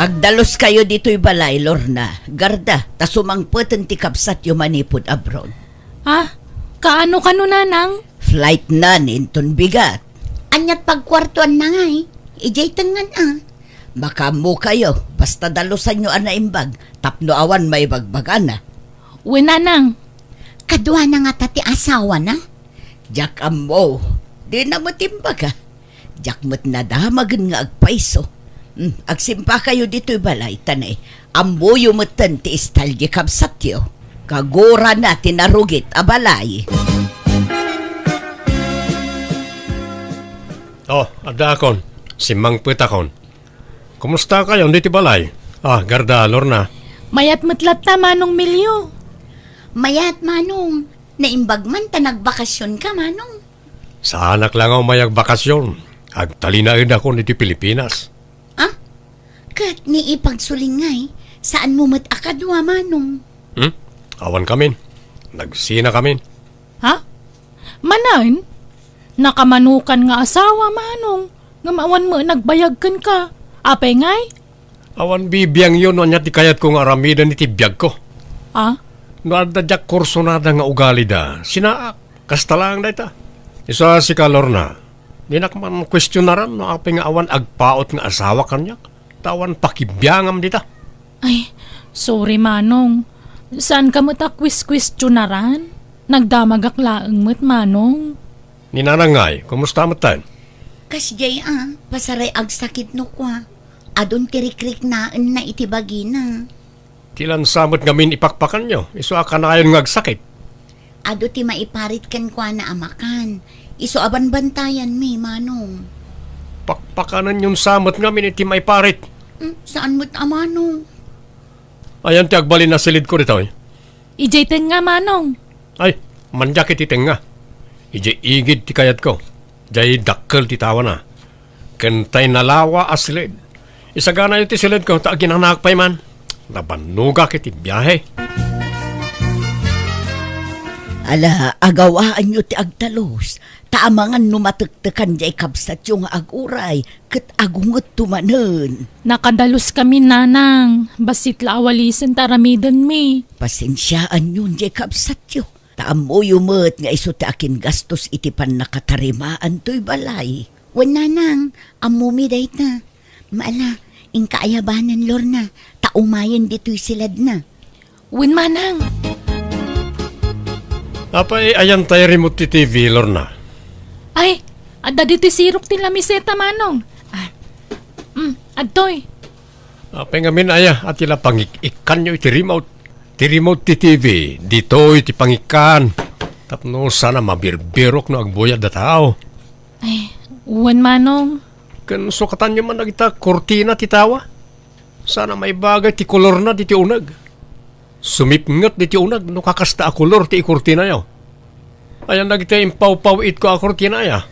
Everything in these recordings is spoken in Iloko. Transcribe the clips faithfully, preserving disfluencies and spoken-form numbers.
Agdaluskayo ditoy balay, Lorna. Garda, ta sumangpeten ti kabsatyo manipud abroad. Ah, kaano kano, nanang? Flight na ninton bigat. Aniat pagkuartuanna ngay? Idiay tengngan a. Makaammokayo, basta dalusanyo a naimbag, tapno awan maibagbagana. Wen, nanang. Kaduana ngata ti asawana? Diak ammo. Dina met imbaga. Diak met nadamagen nga agpayso. Hmm, agsimpakayo ditoy balay, ta ne, ammoyo metten ti style ti kabsatyo. Kagurana ti narugit a balay. Oh, addaakon. Simmangpetakon. Kumustakayon ditoy balay? Ah, Garda, Lorna. Mayat met latta, Manong Melio. Mayat, Manong. Naimbag man ta nagbakasionka, Manong. Saanak la nga umay agbakasion. Agtalinaedakon iti Pilipinas. Ah? Ket ni ipagsulingay, saanmo met a kadua, Manong? Hmm? Awankamin. Nagsinakamin. Ha? Manen? Nakamanukan nga asawa, Manong, ngem awan met nagbayag kenka. Apay ngay? Awan bibiangyo no ania ti kayatko nga aramiden iti biagko. Ah? No adda diak kursunada nga ugalida, sinaak. Kasta laeng dayta. Isu a sika, Lorna, dinak man kuestionaran no apay nga awan agpaut nga asawa kaniak, ta awan pakibiangam dita. Ay, sorry, Manong. Saanka met a kueskuestionaran? Nagdamagak laeng met, Manong. Ni Nanang ngay, kumusta metten? Kasdiay a, pasaray agsakit no kua. Adun ti rikriknaenna iti bagina. Ti lansa met ngamin ipakpakanyo, isu a kanayon nga agsakit. Adu ti maiparit kenkuana a makan. Isu a banbantayanmi, Manong. Pakpakanenyon sa met ngamin iti maiparit. Hmm, saan met a Manong? Ayan ti agbalin a silidko ditoy. Idiay tengnga, Manong. Ay, mandiak iti tengnga. Idiay igid ti kayatko. Diay dakkel ti tawana. Ken tay nalawa a silid. Isaganayo ti silidko ta aginanaak pay man. Nabannogak iti biahe. Ala, agawaanyo ti agtalus, ta amangan no matektekan diay kabsatyo nga aguray, ket agungetto manen. Nakadaluskami, Nanang. Bassit la awalisen ta aramidenmi. Pasensiaanyon diay kabsatyo. Ta ammoyo met nga isu ti akingastos iti pannakatarimaan toy balay. Wen, Nanang, ammomi dayta. Maala, inka ayabanen, Lorna, ta umayen ditoy siladna. Wen, Manang. Apay, ayan tay remote ti T V, Lorna? Ay, adda ditoy sirok ti lamiseta, Manong. Ah, mm, adtoy. Apay ngamin aya a ti la pangik-ikkanyo iti remote? Ti remote ti T V, ditoy ti pangikkan. Tapno sana mabirbirok no agbuyad a tao. Ay, wen, Manong. Ken sukatanyo man dagita kurtina ti tawa. Sana maibagay ti kolorna diti uneg. Sumipnget diti uneg no kakasta a kolor ti ikurtinayo. Ayan dagiti impawpaw-itko a kurtina aya?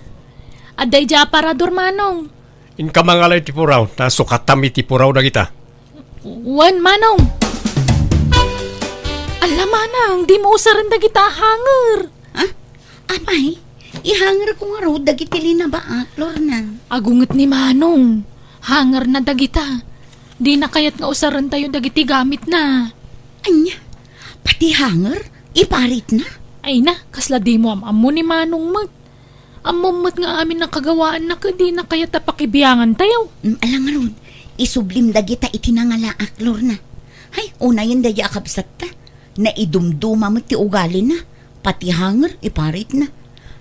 Adda idiay aparador, Manong. Inka mangala iti puraw, ta sukatam iti puraw dagita. Wen, Manong. Alla, Manang, dimo usaren dagita a hanger. Ha? Apay, ihangerko ngarud dagiti linabaak, Lorna. Agunget ni Manong. Hangerna dagita. Dina kayat nga usarentayo dagiti gamitna. Ania? Pati hanger? Iparitna? Ay na, kasla dimo am-ammo ni Manong met. Ammom met nga amin a kagawaanna ket dina kayat a pakibiangantayo. Mm, ala ngarud, isublim dagita iti nangalaak, Lorna. Hay, unayen daydi a kabsatta. Naidumduma met ti ugalina. Pati hanger, iparitna.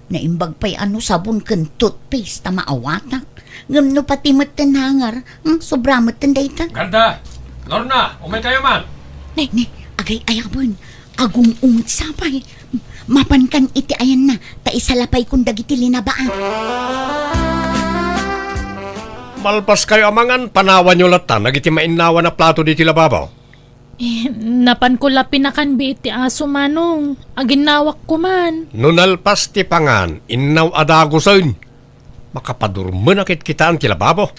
Naimbag pay a no sabon ken toothpaste ta maawatak. Ngem no pati metten hanger, hmm, sobra metten dayta. Garda! Lorna, umaykayo man! Ne, ne, agay-ayaben. Agung-unget sa pay. Mapankan iti ayanna, ta isalapaykon dagiti linabaak. Malpaskayo a mangan, panawanyo latta dagiti mainnawan a plato ditoy lababo. Eh, napanko la pinakanbi iti aso, Manong. Aginnawakko man. No nalpas ti pangan, innaw a dagusen. Makapadurmenak ket kitaan ti lababo.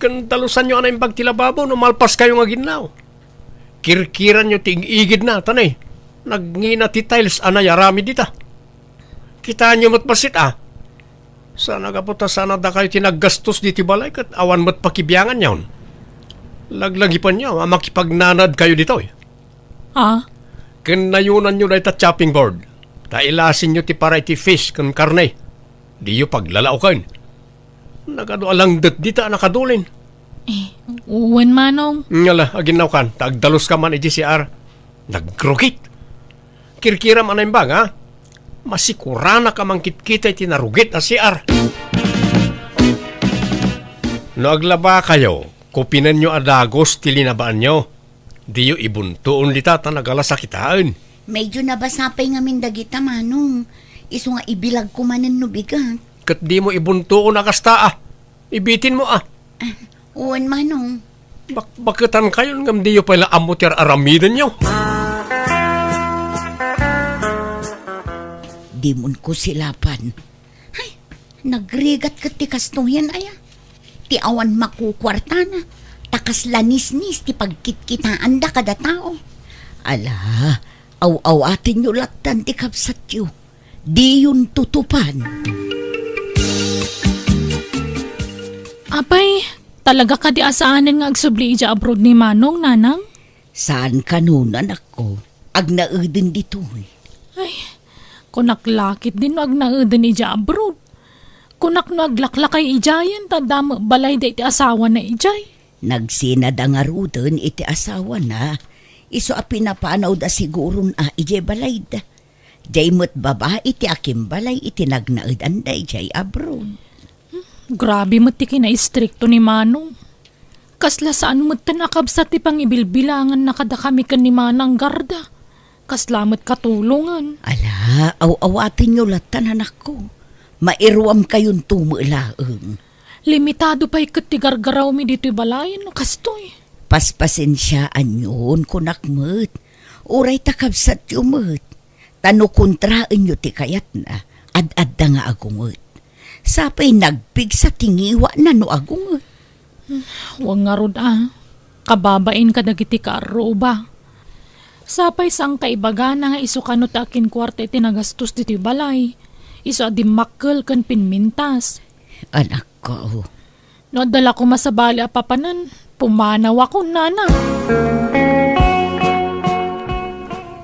Ken dalusanyo a naimbag ti lababo no malpaskayo nga aginnaw. Kirkiranyo ti ig-igidna, ta ne, nagngina ti tiles a nayaramid dita. Kitaenyo met bassit a. Sana gapu ta sana dakayo ti naggastos ditoy balay ket awan met pakibianganyon. Laglagipenyo a makipagnanadkayo ditoy. Ah? Ken nayonanyo dayta chopping board, ta ilasinyo ti para iti fish ken karne. Diyo paglalaoken. Nagadu a langdet dita a nakadulin. Eh, wen, Manong. Ngala, aginnawkan, ta agdaluska man iti C R. Nagrugit. Kirkiram a naimbag, ha? Masikuranak a mangkitkita iti narugit a C R. No aglabakayo, kupinenyo a dagus ti linabaanyo. Diyo ibuntoon dita ta nagalasakitaen. Medyo nabasa pay ngamin dagita, Manong. Isu nga ibilagko manen no bigat. Ket dimo ibuntoon a kasta, a. Ibitinmo, a. Ah, wen, Manong. Bakbaketankayon ngem diyo pay la ammo ti ar-aramidenyo. Dimonko silapan. Ay, nagrigat ket ti kastoyen, aya. Ti awan makukuartana, ta kasla nisnis ti pagkitkitaanda kada tao. Ala, aw-awatenyo lattan ti kabsatyo. Diyon tutupan. Apay, talaga kadi a saanen nga agsubli idiay abroad ni Manong, Nanang? Saan kanon, anakko. Agnaeden ditoy. Ay, kunak la ketdin no agnaeden idiay abroad. Kunak no aglaklakay idiayen ta adda met balayda iti asawana idiay. Nagsinada ngaruden iti asawana, isu a pinapanawda siguron a idiay balayda. Diay met babai ti akimbalay iti nagnaedanda idiay abroad. Grabe met ti kinaistrikto ni Manong. Kasla saan metten a kabsat ti pangibilbilanganna kadakami ken ni Manang Garda. Kasla met katulongen. Ala, aw-awatenyo lattan, anakko. Mairuamkayonto met laeng. Limitado pay ket ti gargarawmi ditoy balayen no kastoy. Paspasensiaanyon, kunak met. Uray ta kabsatyo met. Ta no kontraenyo ti kayatna, ad-adda nga agunget. Sapay nagpigsa ti ngiwana no agunget. Wen ngarud a, kababain kadagiti kaarruba. Sapay saan kaibagana nga isu kano ti akinkuarta iti nagastos ditoy balay. Isu a dimmakkel ken pinmintas. Anakko. No adda la koma sabali a papanen, pumanawakon, Nana.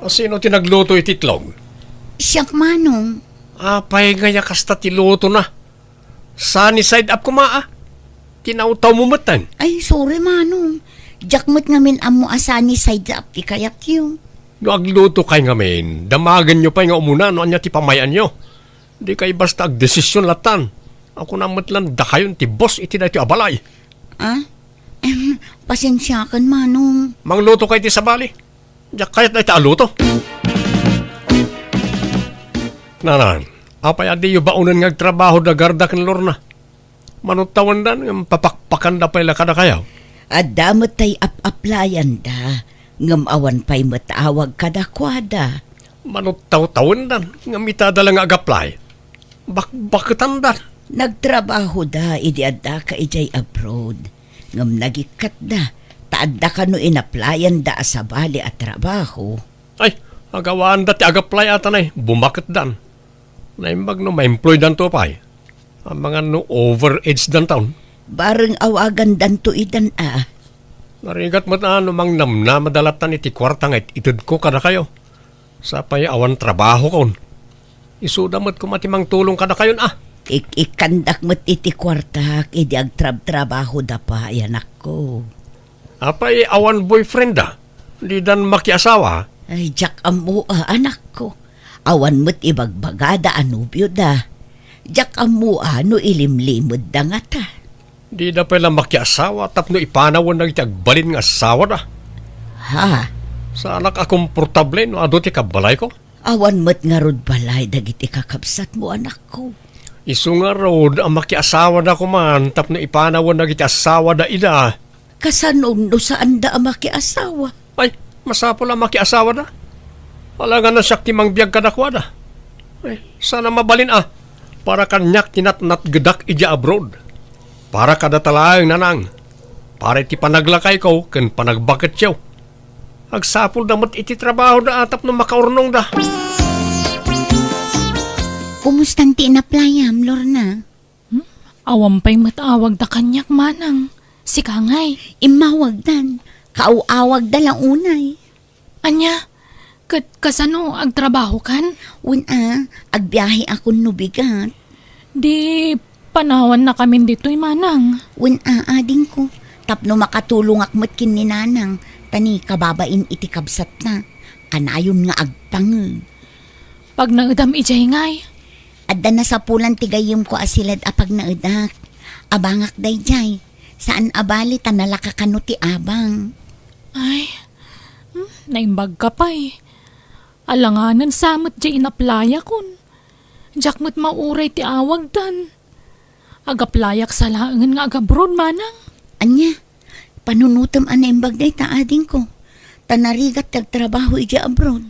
A, sino ti nagluto iti itlog? Siak, Manong. Apay nga ya kasta ti lutona? Sunny side up koma, a. Tinawtawmo metten. Ay, sorry, Manong. Diak met ngamin ammo a sunny side up ti kayatyo. No aglutokay ngamin, damagenyo pay nga umuna no ania ti pamay-anyo. Dikay basta agdesision lattan. Ako na met lan dakayon ti boss iti daytoy a balay. Ah? Em, pasensiakan, Manong. Manglutokay ti sabali. Diak kayat dayta a luto. Nanan, apay a diyo baonen nga agtrabaho da Garda ken Lorna? Manuttawendan ngem papakpakanda pay la kadakayo. Adda met tay ap-aplayanda, ngem awan pay met awag kadakuada. Manuttawtawendan, ngem ita da la nga agaplay. Bakbaketandan. Nagtrabahoda idi addaka idiay abroad, ngem nagikkatda, ta adda kano inaplayanda a sabali a trabaho. Ay, agawanda ti agaplay a tanay, bumaketdan. Naimbag no ma-employdanto pay. Amangan no overage danton. Bareng awagandanto itan a. Narigat met a no mangnamnamada lattan iti kuarta nga it-itedko kadakayo. Sapay awan trabahokon. Isuda met koma ti mangtulong kadakayon a. Ik-ikkandak met iti kuartak idi agtrabtrabahoda pay, anakko. Apay awan boyfriend da? Didan makiasawa? Ay, diak ammo a, anakko. Awan met ibagbagada a nobioda. Diak ammo a no ilimlimedda ngata. Dida pay la makiasawa tapno ipanawen dagiti agbalin nga asawada. Ha? Saanak a komportable no adu ti kabbalayko. Awan met ngarud balay dagiti kakabsatmo, anakko. Isu ngarud a makiasawada koman tapno ipanawen dagiti asawada ida. Kasano no saanda a makiasawa? Ay, masapul a makiasawada. Alangan a siak ti mangbiag kadakuada. Ay, saan a mabalin a. Para kaniak ti natnatgedak idiay abroad. Para kadata laeng, nanang. Para iti panaglakayko ken panagbaketyo. Agsapulda met iti trabahoda a tapno makaurnongda. Kumustan ti inaplayam, Lorna? Hmm? Awan pay met awagda kaniak, manang. Sika ngay? Immawagdan. Kaaw-awagda la unay. Ania? Ket kasano, agtrabahokan? Wen a, agbiaheakon no bigat. Di panawannakamin ditoy, manang. Wen a, adingko. Tapno makatulongak met ken ni nanang, ta ni kababain iti kabsatna. Kanayon nga agpangeg. Pagnaedam idiay ngay? Adda nasapulan ti gayyemko a siled a pagnaedak. Abangak daydiay. Saan a bali ta nalaka kano ti abang. Ay, hmm, naimbagka pay. Alanganen sa met diay inaplayakon. Diak met mauray ti awagdan. Agaplayak sa laengen nga agabroad, manang. Ania? Panunotem a naimbag dayta, adingko. Ta narigat ti agtrabaho idiay abroad.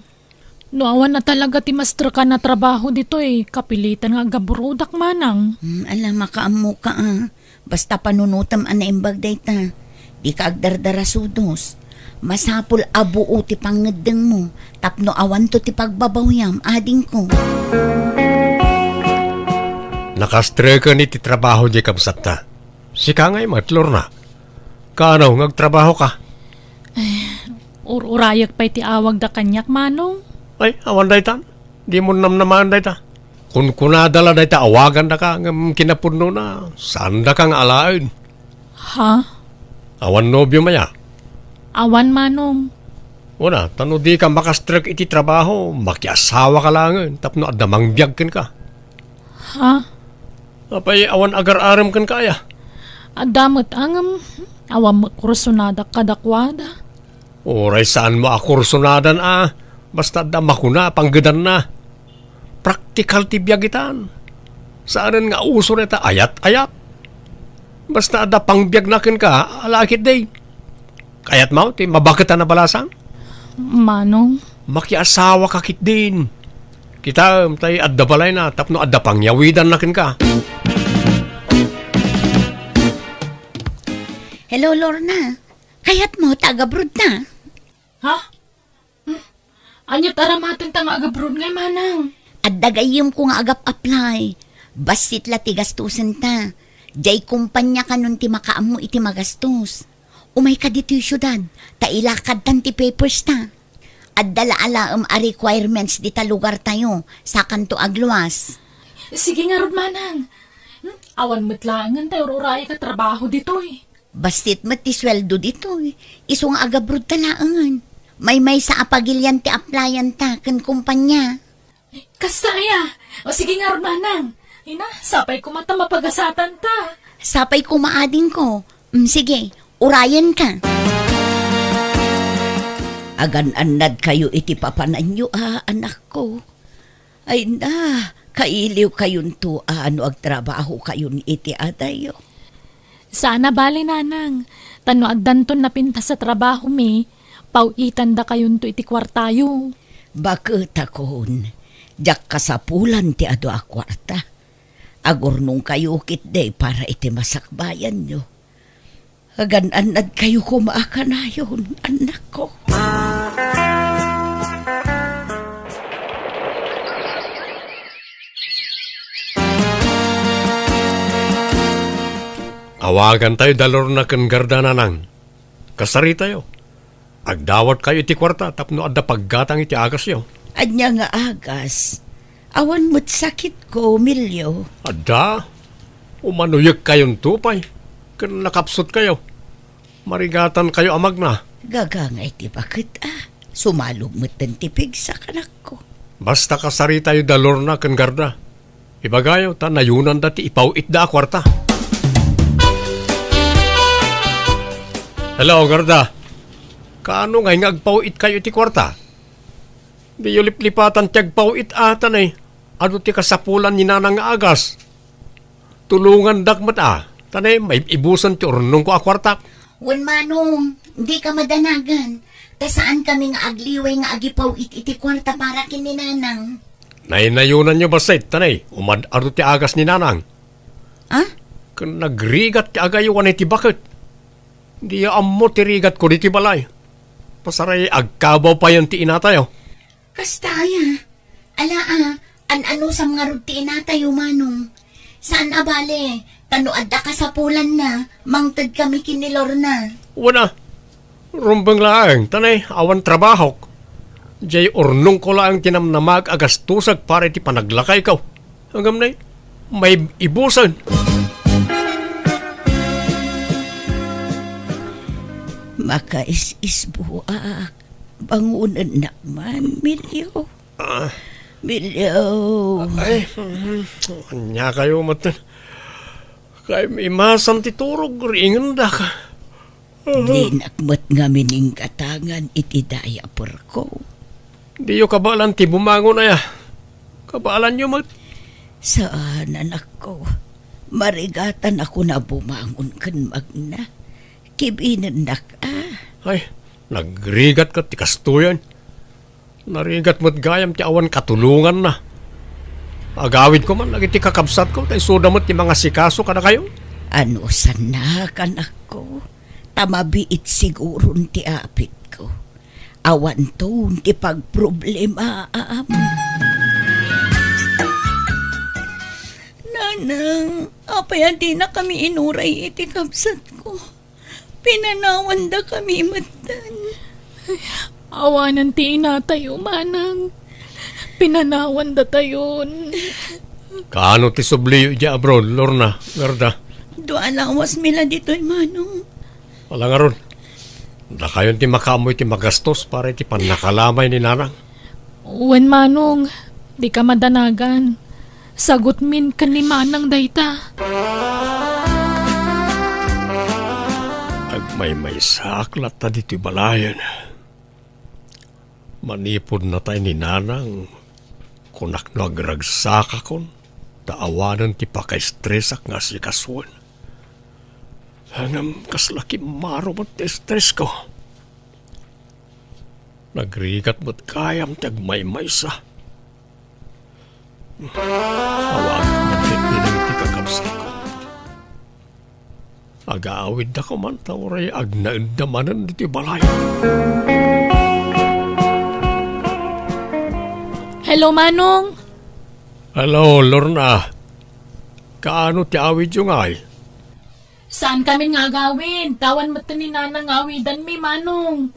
No awan a talaga ti masterkan a trabaho ditoy, kapilitan nga agabroadak, manang. Hmm, ala, makaammoka a. Basta panunotem a naimbag dayta. Dika agdardarasudos. Masapul a buo ti pangngeddengmo tapno awanto ti pagbabawyam, adingko. Nakastreken iti trabaho diay kabsatta. Sika ngay met, Lorna. Kaano nga agtrabahoka? Ay, ur-urayek pay ti awagda kaniak, manong. Ay, awan dayta. Dimo namnamaen dayta. Kunkunada la dayta awagandaka ngem kinapudnona, saandaka nga alaen. Ha? Awan nobiom aya? Awan, manong. Wen a, ta no dika makastrek iti trabaho, makiasawaka laengen tapno adda mangbiag kenka. Ha? Apay awan agar-arem kenka aya? Adda met a ngem, awan met kursonadak kadakuada. Uray saanmo a kursonadan a, basta adda makuna a panggedanna. Praktikal ti biag itan. Saanen nga uso dayta ayat-ayat. Basta adda pangbiagna kenka, ala ketdi. Kayatmo ti mabaket a nabalasang? Manong. Makiasawaka ketdin. Kitaem, tay adda balayna tapno adda pangyawidanna kenka. Hello, Lorna. Kayatmo ta agabroadta? Ha? Hmm? Ania ti aramatenta nga agabroad ngay, manang? Adda gayyemko nga agap-apply. Bassit la ti gastosenta. Diay kompania kanon ti makaammo iti magastos. Umayka ditoy siudad, ta ilakadtan ti papersta. Adda la alaem a requirements dita lugartayo, sakanto agluas. Sige ngarud, manang. Hmm? Awan met laengen tay ur-urayek a trabaho ditoy. Bassit met ti sueldo ditoy. Isu nga agabroadta laengen. Maymaysa a pagilian ti applyanta ken kompania. Kasta aya? O sige ngarud, manang. Ina, sapay koma ta mapagasatanta. Sapay koma, adingko. Mm, sige, urayenka. Agan-annadkayo iti papananyo a, anakko. Ay na, kailiwkayonto a no agtrabahokayon iti adayyo. Saan a bali, nanang, ta no addanton napintas a trabahomi, paw-itandakayonto iti kuartayo. Baketakon, diak kasapulan ti adu a kuarta. Agurnongkayo ketdi para iti masakbayanyo. Agan-annadkayo koma a kanayon, annakko. Awagantayo da Lorna ken Garda, nanang. Kasaritayo. Agdawatkayo iti kuarta tapno adda paggatang iti agasyo. Ania nga agas? Awan met sakitko, Milio. Adda? Umanoyekkayonto pay ken nakapsutkayo. Marigatankayo a magna. Gagangay ti baket a. Sumalog metten ti pigsa, anakko. Basta kasaritayo da Lorna ken Garda. Ibagayo ta nayonanda ti ipaw-itda a kuarta. Hello, Garda. Kaano ngay nga agpaw-itkayo iti kuarta? Diyo liplipatan ti agpaw-it a, ta ne, adu ti kasapulan ni Nanang nga agas. Tulongandak met a, ta ne, maib-ibusen ti urnongko a kuartak. Wen, Manong, dika madanagan, ta saankami nga agliway nga agipaw-it iti kuarta para ken ni Nanang. Naynayonanyo bassit, ta ne, umad-adu ti agas ni Nanang. Ah? Ken nagrigat ti agaywan iti baket. Diyo ammo ti rigatko ditoy balay. Pasaray agkabaw payen ti inatayo. Kasta aya? Ala a, an-anusam ngarud ti inatayo, Manong. Saan a bale, Ta no adda kasapulanna, mangted kami ken ni Lorna. Wen a, rumbeng laeng, ta nay, awan trabahok. Jay urnongko laeng ti namnamaek a gastosek para iti panaglakayko. Ngem nay, maibusen. Makaisisbuak. Bangonennak man, Milio. Ah. Milio. Ay, mhm. Ania kayo met? Kay imasam ti turog, riingendak. Dinak met ngamin inggatangan iti diaperko. Diyo kabaelan ti bumangon aya? Kabaelanyo met? Saan, anakko. Marigatan ako na bumangon ken magna. Kibinennak a. Ay, nagrigat ket ti kastoyen. Narigat met gayam ti awan katulonganna. Agawidko man dagiti kakabsatko, ta isuda met ti mangasikaso kadakayo. Anusannak, anakko, ta mabiit siguron ti apitko. Awanton ti pagproblemaam. Nanang, apay a dinakami inuray iti kabsatko? Pinanawanda kami metten. Awanen ti inatayo, manang. Pinanawandatayon. Kaano ti subliyo idiay abroad, Lorna, Garda? Dua a lawasmi la ditoy, manong. Ala ngarud, dakayon ti makaammo iti magastos para iti pannakalamay ni nanang. Wen, manong, dika madanagan. Sagutmin ken ni manang dayta. Agmaymaysaak latta ditoy balayen. Manipud natay ni nanang, kunak no agragsakakon, ta awanen ti pakaestresak nga asikasoen. Ngem kasla kimmaro met ti estresko. Nagrigat met gayam ti agmaymaysa. Awagak met ti pinang ti kakabsatko. Agaawidda koma ta uray agnaedda manen ditoy balay. Hello, Manong. Hello, Lorna. Kaano ti awidyo ngay? Saan kamin nga agawid? Awan met ni Nanang nga awidanmi, Manong.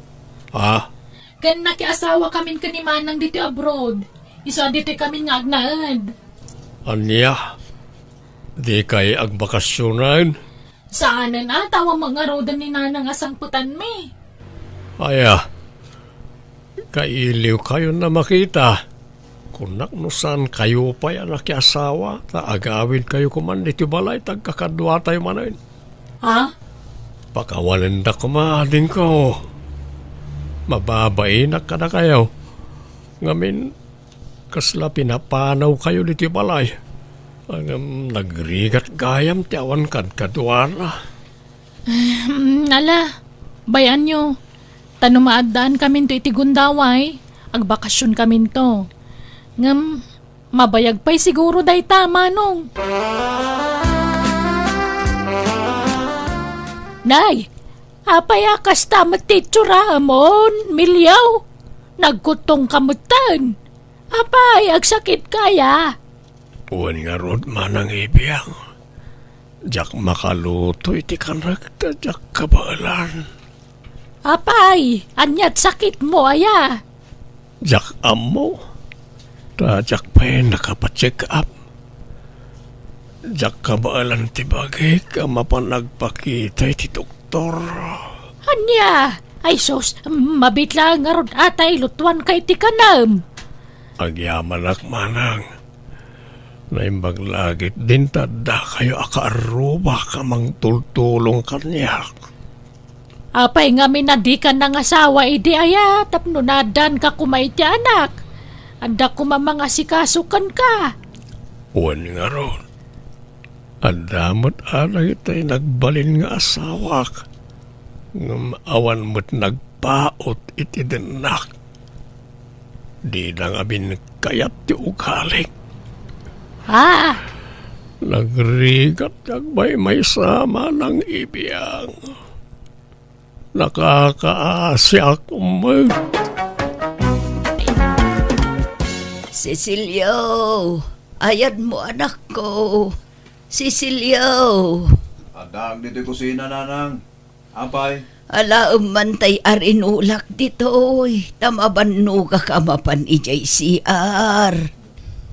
Ah? Ken nakiasawa kamin ken ni Manang ditoy abroad. Isu a ditoy kamin nga agnaed. Ania? Dikay agbakasionan? Saanen a, ta awan met ngaruden ni Nanang a sangpetanmi. Aya, kailiwkayon a makita. Kunak no saan kayo pay a nakiasawa, ta agawidkayo koman ditoy balay ta agkakaduatayo manen. Ha? Pakawanendak koma adingko. Mababainak kadakayo. Ngamin, kasla pinapanawkayo ditoy balay. Ngem nagrigat gayam ti awan kadkaduana. Hmm, ala, bay-anyo. Ta no maaddaankaminto iti gundaway, agbakasionkaminto. Ngem, mabayag pay siguro dayta, Manong. Nay, apay a kasta met ti itsuram, Milio? Nagkuttongka metten. Apay, agsakitka aya? Wen ngarud, Manang Ibiang. Diak makaluto iti kanek ta diak kabaelan. Apay, aniat sakitmo aya? Diak ammo. Ta diak pay nakapa-check up. Diak kabaelan ti bagik a mapan agpakita iti doktor. Ania? Ay sus, mabitla ngarud atay lutuanka iti kanem. Agyamanak, Manang. Naimbag la ketdin ta addakayo a kaarrubak a mangtultulong kaniak. Apay ngamin a dika nangasawa idi aya tapno naaddaanka koma iti anak? Adda koma mangasikaso kenka. Wen ngarud, adda met a dagiti nagbalin nga asawak, ngem awan met nagpaut iti dennak. Dida ngamin kayat ti ugalik. Ah! Nagrigat ti agmaymaysa, Manang Ibiang. Nakakaasiak met. Cecilio, ayadmo, anakko. Cecilio! Addaak ditoy kusina, nanang. Apay? Alaem man tay arinulak ditoy, ta mabannogak a mapan idiay C R.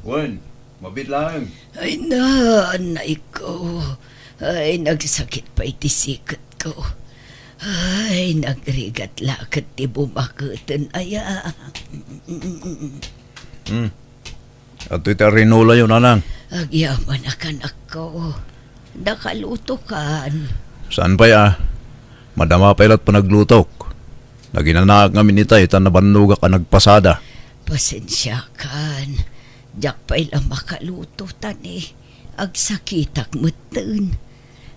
Wen, mabiit laeng. Ay, nanay ko. Ay, nagsakit pay ti siketko. Ay, nagrigat la ket ti bumaketen aya. Hmm. Adtoy ti arinulayo, nanang. Agyamanak, anakko. Nakalutokan. Saan pay a? Madama pay la't panaglutok. Naginanaak ngamin itay ta nabannogak a nagpasada. Pasensiakan. Diak pay la makaluto, ta ni agsakitak metten.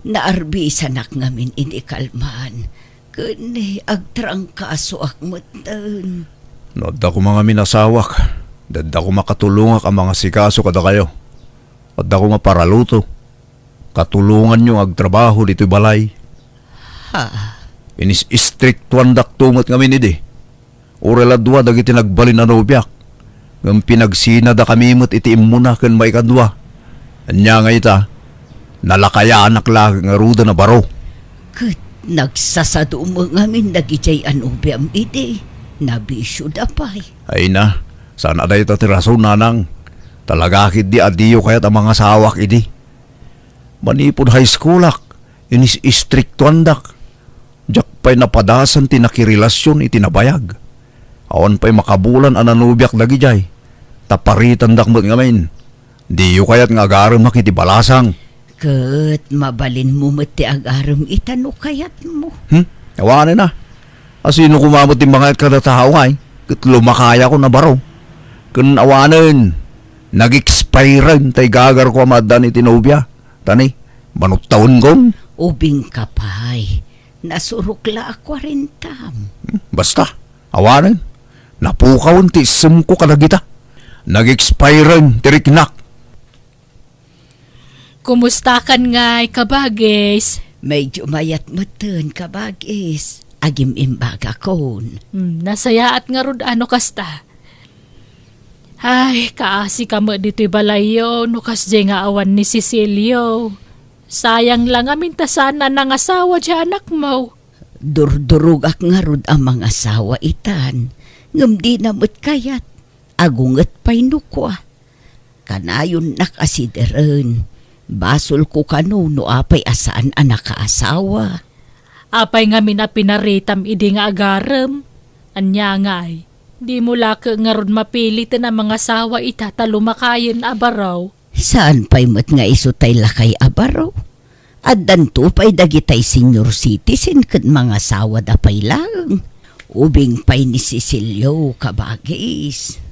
Naarbisanak ngamin idi kalman. Ken agtrangkasoak metten. No adda koma ngamin asawak, adda koma katulongak a mangasikaso kadakayo. Adda koma paraluto. Katulonganyo nga agtrabaho ditoy balay. Ha? Inis-istriktuandakto met ngamin idi. Uray la dua dagiti nagbalin a nobiak, ngem pinagsinadakami met iti immuna ken maikadua. Ania nga ita, nalakayanak la ngaruden a baro. Ket nagsasadu met ngamin dagidiay a nobiam idi, nabisioda pay. Ay na, saan a dayta ti rason, nanang. Talaga ketdi a diyo kayat a mangasawak idi. Manipud high schoolak, inis-istriktuandak. Diak pay napadasan ti nakirelasion iti nabayag. Awan pay makabulan a nanobiak dagidiay. Ta paritandak met ngamin. Diyo kayat nga agaremak iti balasang. Ket mabalinmo met ti agarem ita no kayatmo. Hmm? Awanen a. Asino koma met ti mangayat kada tao ngay? Ket lumakayakon a baro. Ken awanen, nag-expiren tay gagarko a maaddaan iti nobia. Ta ni, manuttawenkon. Ubingka pay. Nasurok la a kuarentam. Hmm, basta, awanen. Napukawen ti isemko kadagita. Nag-expiren ti riknak. Kumustakan ngay, kabagis? Medyo mayat metten, kabagis. Agim-imbagakon. Hmm, nasayaat ngarud a no kasta. Ay, kaasika met ditoy balayyo no kasdiay nga awan ni Cecilio. Sayang la ngamin ta saan a nangasawa diay anakmo. Durdurogak ngarud a mangasawa itan, ngem dina met kayat. Agunget pay no kua. Kanayonnak a sideren. Basolko kano no apay a saan a nakaasawa. Apay ngamin a pinaritam idi nga agarem? Ania ngay, dimo la ket ngarud mapiliten a mangasawa ita ta lumakayen a baro? Saan pay met nga isu tay lakay a baro? Addanto pay dagitay senior citizen ket mangasawada pay laeng. Ubing pay ni Cecilio, kabagis.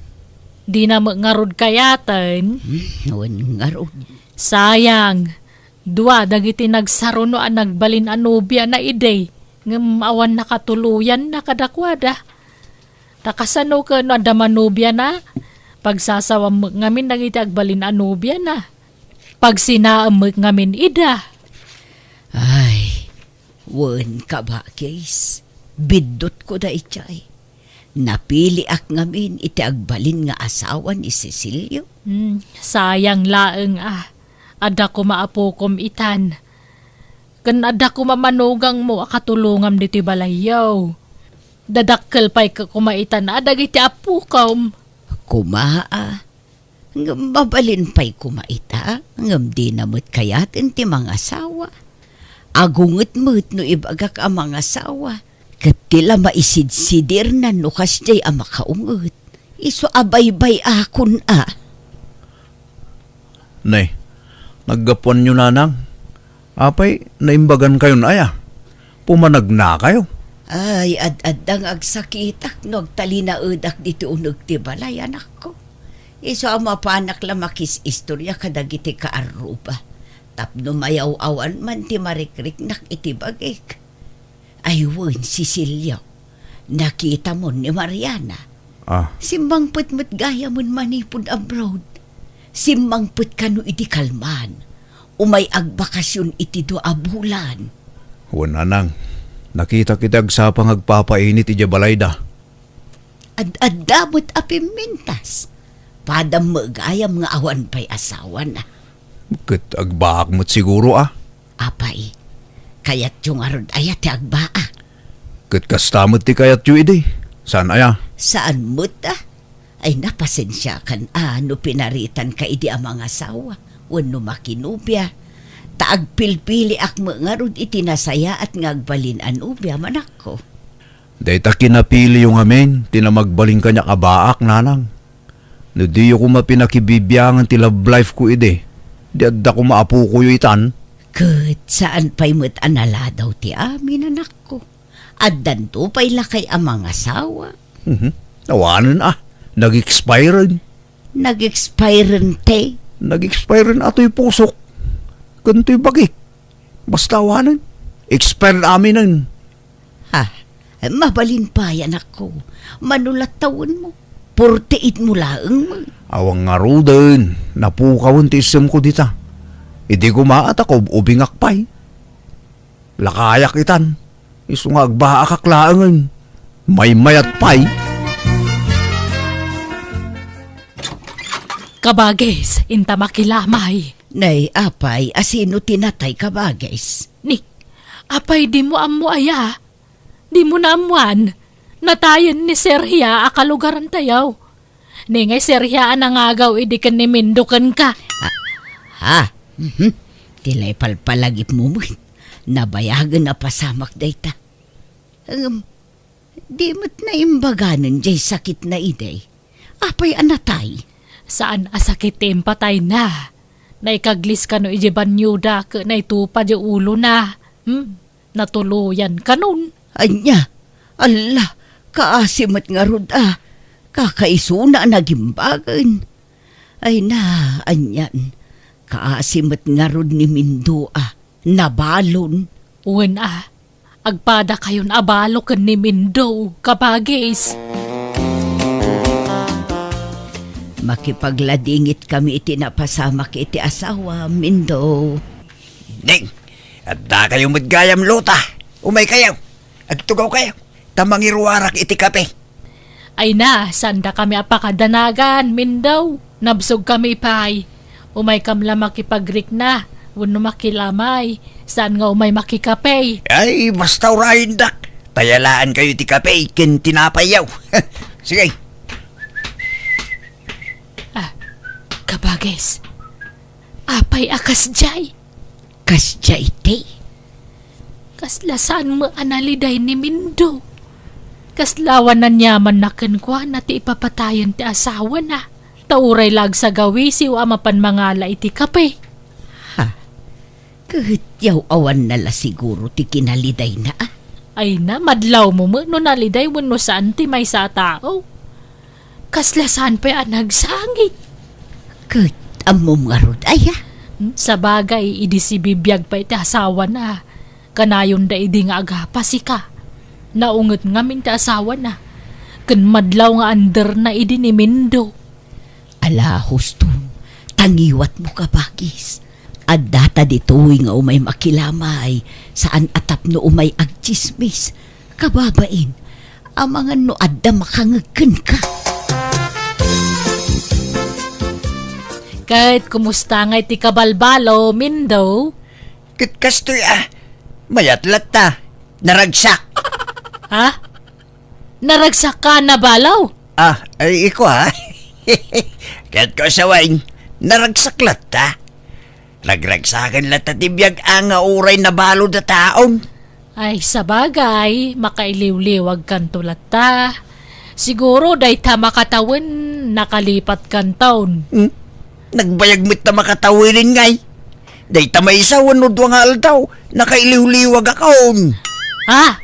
Dina met ngarud kayaten? Hmm, wen ngarud. Sayang. Dua dagiti nagsaruno a nagbalin a nobiana idi, ngem awan nakatuloyanna kadakuada. Ta kasano ken no adda manobiana? Pagsasawam met ngamin dagiti agbalin a nobiana. Pagsinaem met ngamin ida. Ay, wen, kabagis, biddutko daydiay. Napiliak ngamin iti agbalin nga asawa ni Cecilio. Hmm, sayang laeng a. Adda koma apokom itan. Ken adda koma manugangmo a katulongam ditoy balayyo. Dadakkel pay koma itan a dagiti apokom. Koma a. Ngem mabalin pay koma ita, ngem dina met kayaten ti mangasawa. Agunget met no ibagak a mangasawa, ket ti la maisidsidirnan no kasdiay a makaunget. Isu a baybay-akon a. Nay, naggapuanyo, nanang? Apay, naimbagankayon aya? Pumanagnakayo? Ay, ad-adda nga agsakitak no agtalinaedak diti uneg ti balay, anakko. Isu a mapanak la makis-istorya kadagiti kaarruba. Tapno mayaw-awan man ti marikriknak iti bagik. Ay wen, Cecilio, nakitamon ni Mariana. Ah. Simmangpet met gayamen manipud abroad. Simmangpet kano idi kalman. Umay agbakasyon iti dua a bulan. Wen, nanang, nakitak iti agsapa nga agpapainit idiay balayda. Ad-adda met a pimmintas. Padam met gayam nga awan pay asawana. Ket agbaak met siguro, a. Apay, kayatyo ngarud aya ti agbaak? Ket kasta met ti kayatyo idi. Saan aya? Saan met, a? Ay, napasensiakan a no pinaritanka idi a mangasawa wenno makinobia. Ta agpilpiliak met ngarud iti nasayaat nga agbalin a nobia, manakko. Dayta kinapiliyo ngamin ti namagbalin kaniak a baak, nanang. No diyo koma pinakibibiangan ti love life ko idi, di adda koma apokoyo itan. Ket saan pay met a naladaw ti amin, anakko. Addanto pay lakay a mangasawa. Mhm. Awanen a, nag-expiren. Nag-expiren ti? Nag-expiren a toy pusok. Ken toy bagik. Basta awanen. Expired aminen. Ha, mabalin pay, anakko. Mano la tawenmo? Forty-eight mo laeng met. Awan ngaruden, napukawen ti issemko dita. Idi koma a ta kaub-ubingak pay. Lakayak itan. Isu nga agbaakak laengen. Maymayat pay. Kabagis, inta makilamay. Nay, apay, asino ti natay, kabagis? Ni, apay, dimo ammo aya? Dimo naammoan? Natayen ni Serhia a kalugarantayo. Ni ngay Serhia a nangagaw idi ken ni Mindo kenka. Ah, ha? Mhm. Ti la ipalpalagipmo met. Nabayagen a pasamak dayta. Ngem, di met naimbaganen jay sakitna idi. Apay a natay? Saan a sakit ti impatayna. Naikaglis kano idiay banyoda ket naitupa diay ulona. Hmm? Natuloyan kanon. Ania? Alla, kaasi met ngarud a. Kakaisuna a nagimbagen. Ay na, anian. Kaasi met ngarud ni Mindo a. Nabalon. Wen a. Agpadakayon a balo ken ni Mindo, kabagis. Makipagladingit kami iti napasamak iti asawa, Mindo. Ding, adda kayo met gayam luta. Umay kayo. Agtugaw kayo. Ta mangiruarak iti kape. Ay na, saan dakami a pakadanagan, Mindo. Nabsog kami pay. Umay kam la makipagrikna, wenno makilamay. Saan nga umay makikape. Ay, basta urayendak. Tayalaan kayo ti kape, ken tinapayyo. Sige. Ah, kabagis. Apay a kasdiay? Kasdiay ti? Kasla saan met a naliday ni Mindo. Kasla awan aniamanna kenkuana ti ipapatayen ti asawana. Ta uray la agsagawisiw a mapan mangala iti kape. Ha? Ket yaw-awanna la siguro ti kinalidayna, a? Ay na, madlawmo met no naliday wenno saan ti maysa a tao. Kasla saan pay a nagsangit. Ket ammom ngarud aya? Hmm, sabagay, idi sibibiag pay ti asawana, kanayonda idi nga agapa sika. Naunget ngamin ti asawana, ken madlaw nga anderna idi ni Mindo. Ala, huston, tangiwatmo, kabagis. Adda ta ditoy nga umay makilamay, saan a tapno umay agtsismis. Kababain, amangan no adda makangeg kenka. Ket kumusta ngay ti kabalbalo, Mindo? Ket kastoy a, mayat latta. Naragsak. Ha? Naragsak ka, nabalo? Ah, ay, iko, ha? Ket ko sawen, naragsak latta. Ragragsaken latta ti biag a nga uray nabalo da taon. Ay, sabagay, makailiwliwag kanto latta. Siguro dayta makatawen nakalipat kanton. Hmm? Nagbayag met ta makatawen ngay. Dayta maysa wenno dua nga aldaw, nakailiwliwag akon. Ha?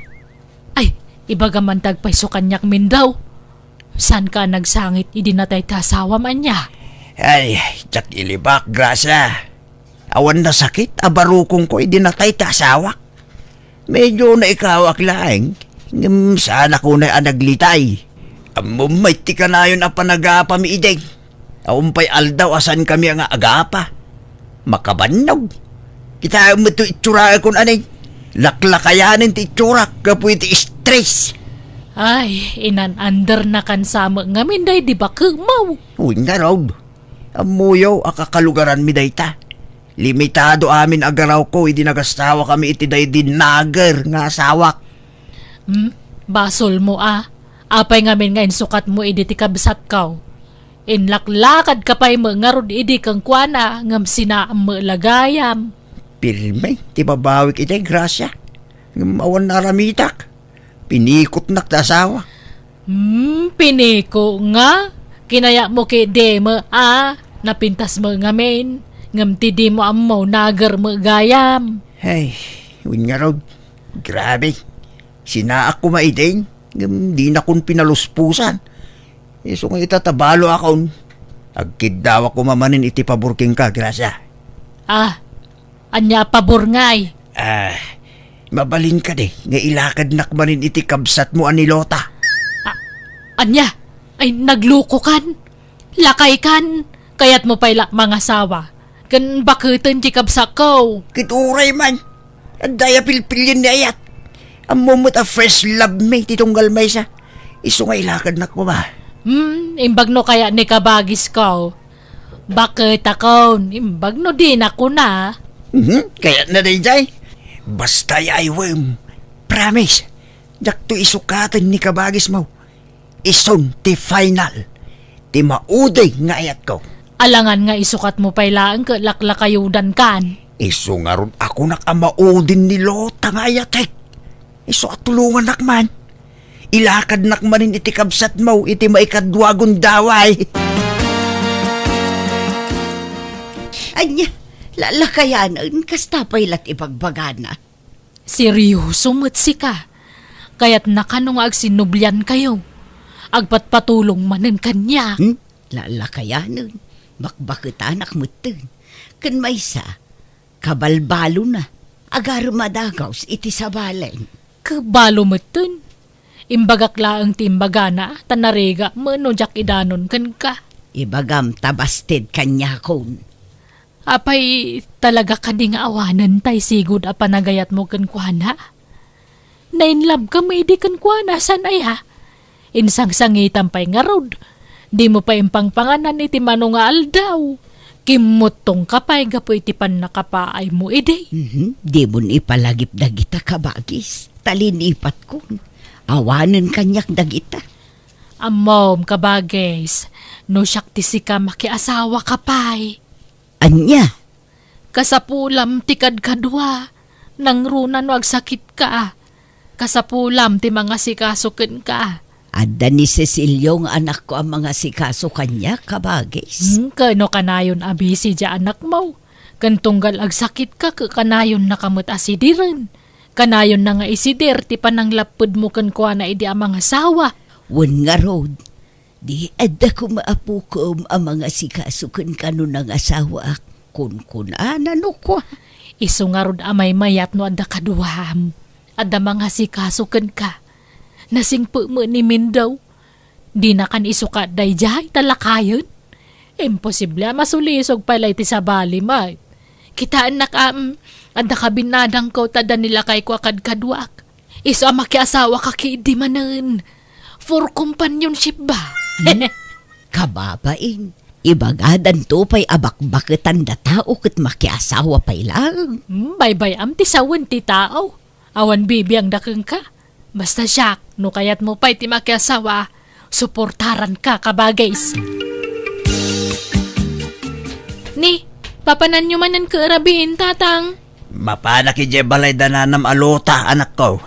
Ay, ibagam man ti agpayso kaniak, Mindo. Saanka a nagsangit idi natay ti asawam, ania? Ay, diak ilibak, Gracia. Awan nasakit a barukongko idi natay ti asawak. Medyo naikawak laeng, ngem saanakon a naglitay. Ammom met ti kanayon a panagapami idi. Awan pay aldaw a saankami nga agapa. Makabannog. Kitaem met toy itsurakon, anay. Laklakayanen ti itsurak gapu iti stress. Ay, inan-undernakan sa met ngamin daydi bakemaw. Wen ngarud, ammoyo a kakalugaranmi dayta. Limitado amin a garawko idi nagasawa kami iti daydi nager nga asawak. Hmm? Basolmo a. Apay ngamin nga insukatmo idi ti kabsatko? Inlaklakadka pay met ngarud idi kenkuana ngem sinaam met la gayam. Pirme ti babawik iti, Gracia. Ngem awan aramidek. Pinikotnak ti asawa. Hmm, piniko nga? Kinayatmo ketdi met a napintas met ngamin, ngem ti dimo ammo, nager met gayam. Ay, wen ngarud, grabe. Sinaak koma idin, ngem dinakon pinaluspusan. Isu nga ita ta balo akon, agkiddawak koma manen iti pabor kenka, Gracia. Ah, ania a pabor ngay? Ah, mabalin kadi nga ilakadnak manen iti kabsatmo a ni Lota? Ah, ania? Ay, naglukokan? Lakaykan? Kayatmo pay la mangasawa ken baketen ti kabsatko? Ket uray man, adda aya pilpilien ni ayat. Ammom met a first love mi ti tunggal maysa. Isu nga ilakadnak koma. Hmm, imbag no kayat ni kabagisko. Baketakon, imbag no dina kuna. Mhm, kayatna daydiay. Basta yaywem. Promise. Diakto isukaten ni kabagismo. Isun ti final. Ti maudi nga ayatko. Alangan nga isukatmo pay laeng ket laklakayudankan. Isu ngarud a kunak a maudin ni Lota nga ayatek. Isu a tulongannak man. Ilakadnak manen iti kabsatmo iti maikadua a gundaway. Ania, lalakayanen, kasta pay la ti ibagbagana. Serioso met sika. Kayatna kano nga agsinnubliankayo? Agpatpatulong manen kaniak. Hmm? Lalakayanen, bakbaketanak metten. Ken maysa, kabalbalona, agarem a dagaws iti sabalen. Kabalo metten. Imbagak laeng ti imbagana, ta narigat met no diak idanon kenka. Ibagam ta basted kaniakon. Apay, talaga kadi nga awanen tay sigud a panagayatmo kenkuana? Nainlabkam idi kenkuana, saan aya? Insangsangitam pay ngarud. Dimo pay impangpanganan iti mano nga aldaw. Kimmuttongka pay gapu iti pannakapaaymo idi. Mhm. Dimon ipalagip dagita, kabagis. Ta linipatkon. Awanen kaniak dagita. Ammom, kabagis, no siak ti sika, makiasawaka pay. Ania? Kasapulam ti kadkadua. Nangruna no agsakitka. Kasapulam ti mangasikaso kenka. Adda ni Cecilio nga anakko a mangasikaso kaniak, kabagis. Hmm, ken no kanayon a busy diay anakmo. Ken tunggal agsakitka, ket kanayonnaka met a sidiren. Kanayonna nga isidir ti pananglappedmo kenkuana idi a mangasawa. Wen ngarud, di adda koma apokem a mangasikaso kenka no nangasawaak, kunkunana no kua. Isu ngarud a maymayat no adda kaduam. Adda mangasikaso kenka. Nasingpet met ni Mindao. Dinakan isukat daydiay ta lakayen. Imposible a masulisog pay la iti sabali met. Kitaennak a, mm, adda kabinnadangko ta adda ni lakayko a kadkaduak. Isu a makiasawaka ketdi manen. For companionship ba? Hmm? Kababain, ibagadanto pay a bakbaketan da tao ket makiasawa pay laeng. Hmm, baybay-am ti sawen ti tao. Awan bibiangda kenka. Basta siak, no kayatmo pay ti makiasawa, suportaranka, kabagis. Ni, papananyo manen ket rabiin, tatang? Mapanak idiay balay da nanam a Lota, anakko.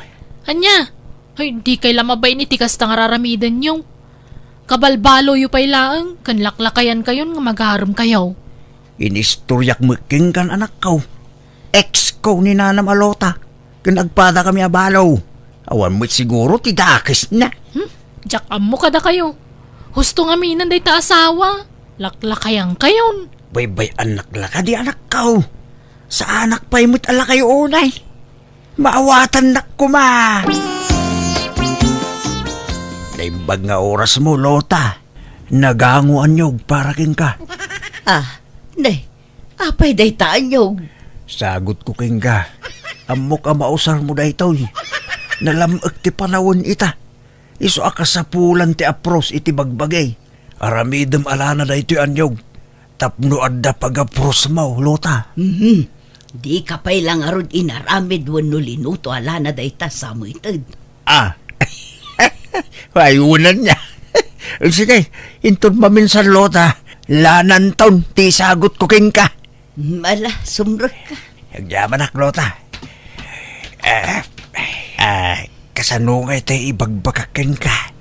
Ania? Ay, dikay la mabain iti kasta nga raramidenyo. Kabalbaloyo pay laeng, ken laklakayankayon nga magaremkayo. Inistoriak met kenkan, anakko. Ex ko ni nanam a Lota, ken agpadakami a balo. Awan met siguro ti dakesna. Hmm? Diak ammo kadakayo. Husto ngaminen dayta asawa. Laklakayankayon. Baybay-annak la kadi, anakko. Saanak pay met a lakayo unay. Maawatannak koma. Naimbag nga orasmo, Lota. Nagango a niyog para kenka. Ah, ne, apay dayta a niyog? Sagutko kenka. Ammok a mausarmo daytoy. Nalam-ek ti panawen ita. Isu a kasapulan ti apros iti bagbagi. Aramidem alana daytoy a niyog. Tapno adda pagaprusmaw, Lota. Mhm. Dika pay la ngarud inaramid wenno linuto a lana dayta, Samuited. Ah. Ay, unan niya. Sige, inton maminsan, Lota, lananton ti isagutko kenka. Ala, sumrekka. Agyamanak, Lota. Ah, ah, kasano nga iti ibagbagak kenka?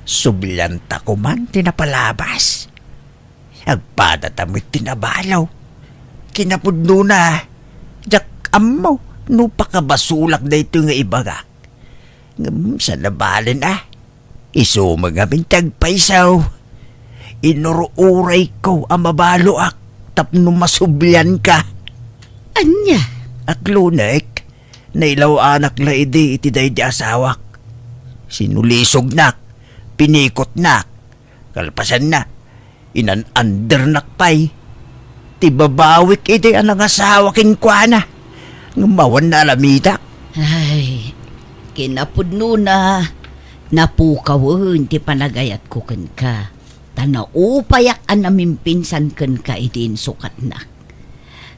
Sublianta koman ti napalabas. Agpadata met ti nabalo. Kinapudnona, diak ammo no pakabasolak daytoy nga ibagak. Ngem saan a balen a. Isu met ngamin ti agpayso. Inur-urayko a mabaloak tapno masublianka. Ania? Aklonek, nailaw-anak la idi iti daydi asawak. Sinulisognak, pinikotnak, kalpasanna, inan-andernak pay ti babawik idi a nangasawa kenkuana, ngem awan naalamidak. Ay, kinapudnona, napukawen ti panagayatko kenka, ta naupayak a namimpinsan kenka idi insukatnak.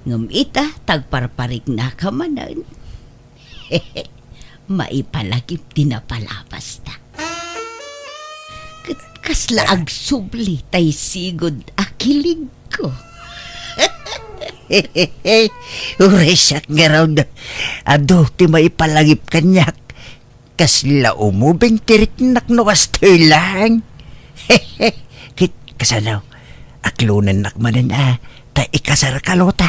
Ngem ita, ta agparpariknaka manen. Maipalagip ti napalabasta. Ket kasla agsubli tay sigud a kiligko. Uray siak ngarud, adu ti maipalagip kaniak. Kasla umubing ti riknak no kastoy laeng. Ket kasano, aklonennak manen a ta ikasarka, Lota?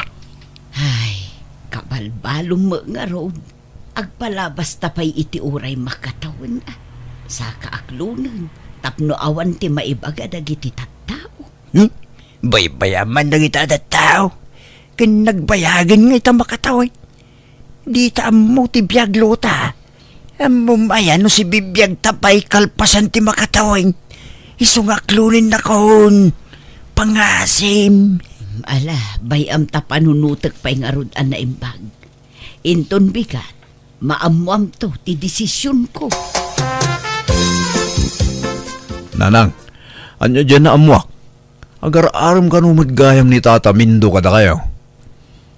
Ay, kabalbalom met ngarud. Agpalabasta pay iti uray makatawen a. Saka aklonen tapno awan ti maibaga dagiti tattao. Hmm? Baybayam man dagiti a tattao. Ken nagbayagen nga ita makatawen. Dita ammo ti biag, Lota. Ammom aya no sibibiagta pay kalpasan ti makatawen? Isu nga aklonennakon. Pangasim. Ala, bay-am ta panunotek pay ngarud a naimbag. Inton bigat, maammoamto ti desisionko. Nanang, ania diay naammoak? Agar-arem kano met gayam ni Tata Mindo kadakayo?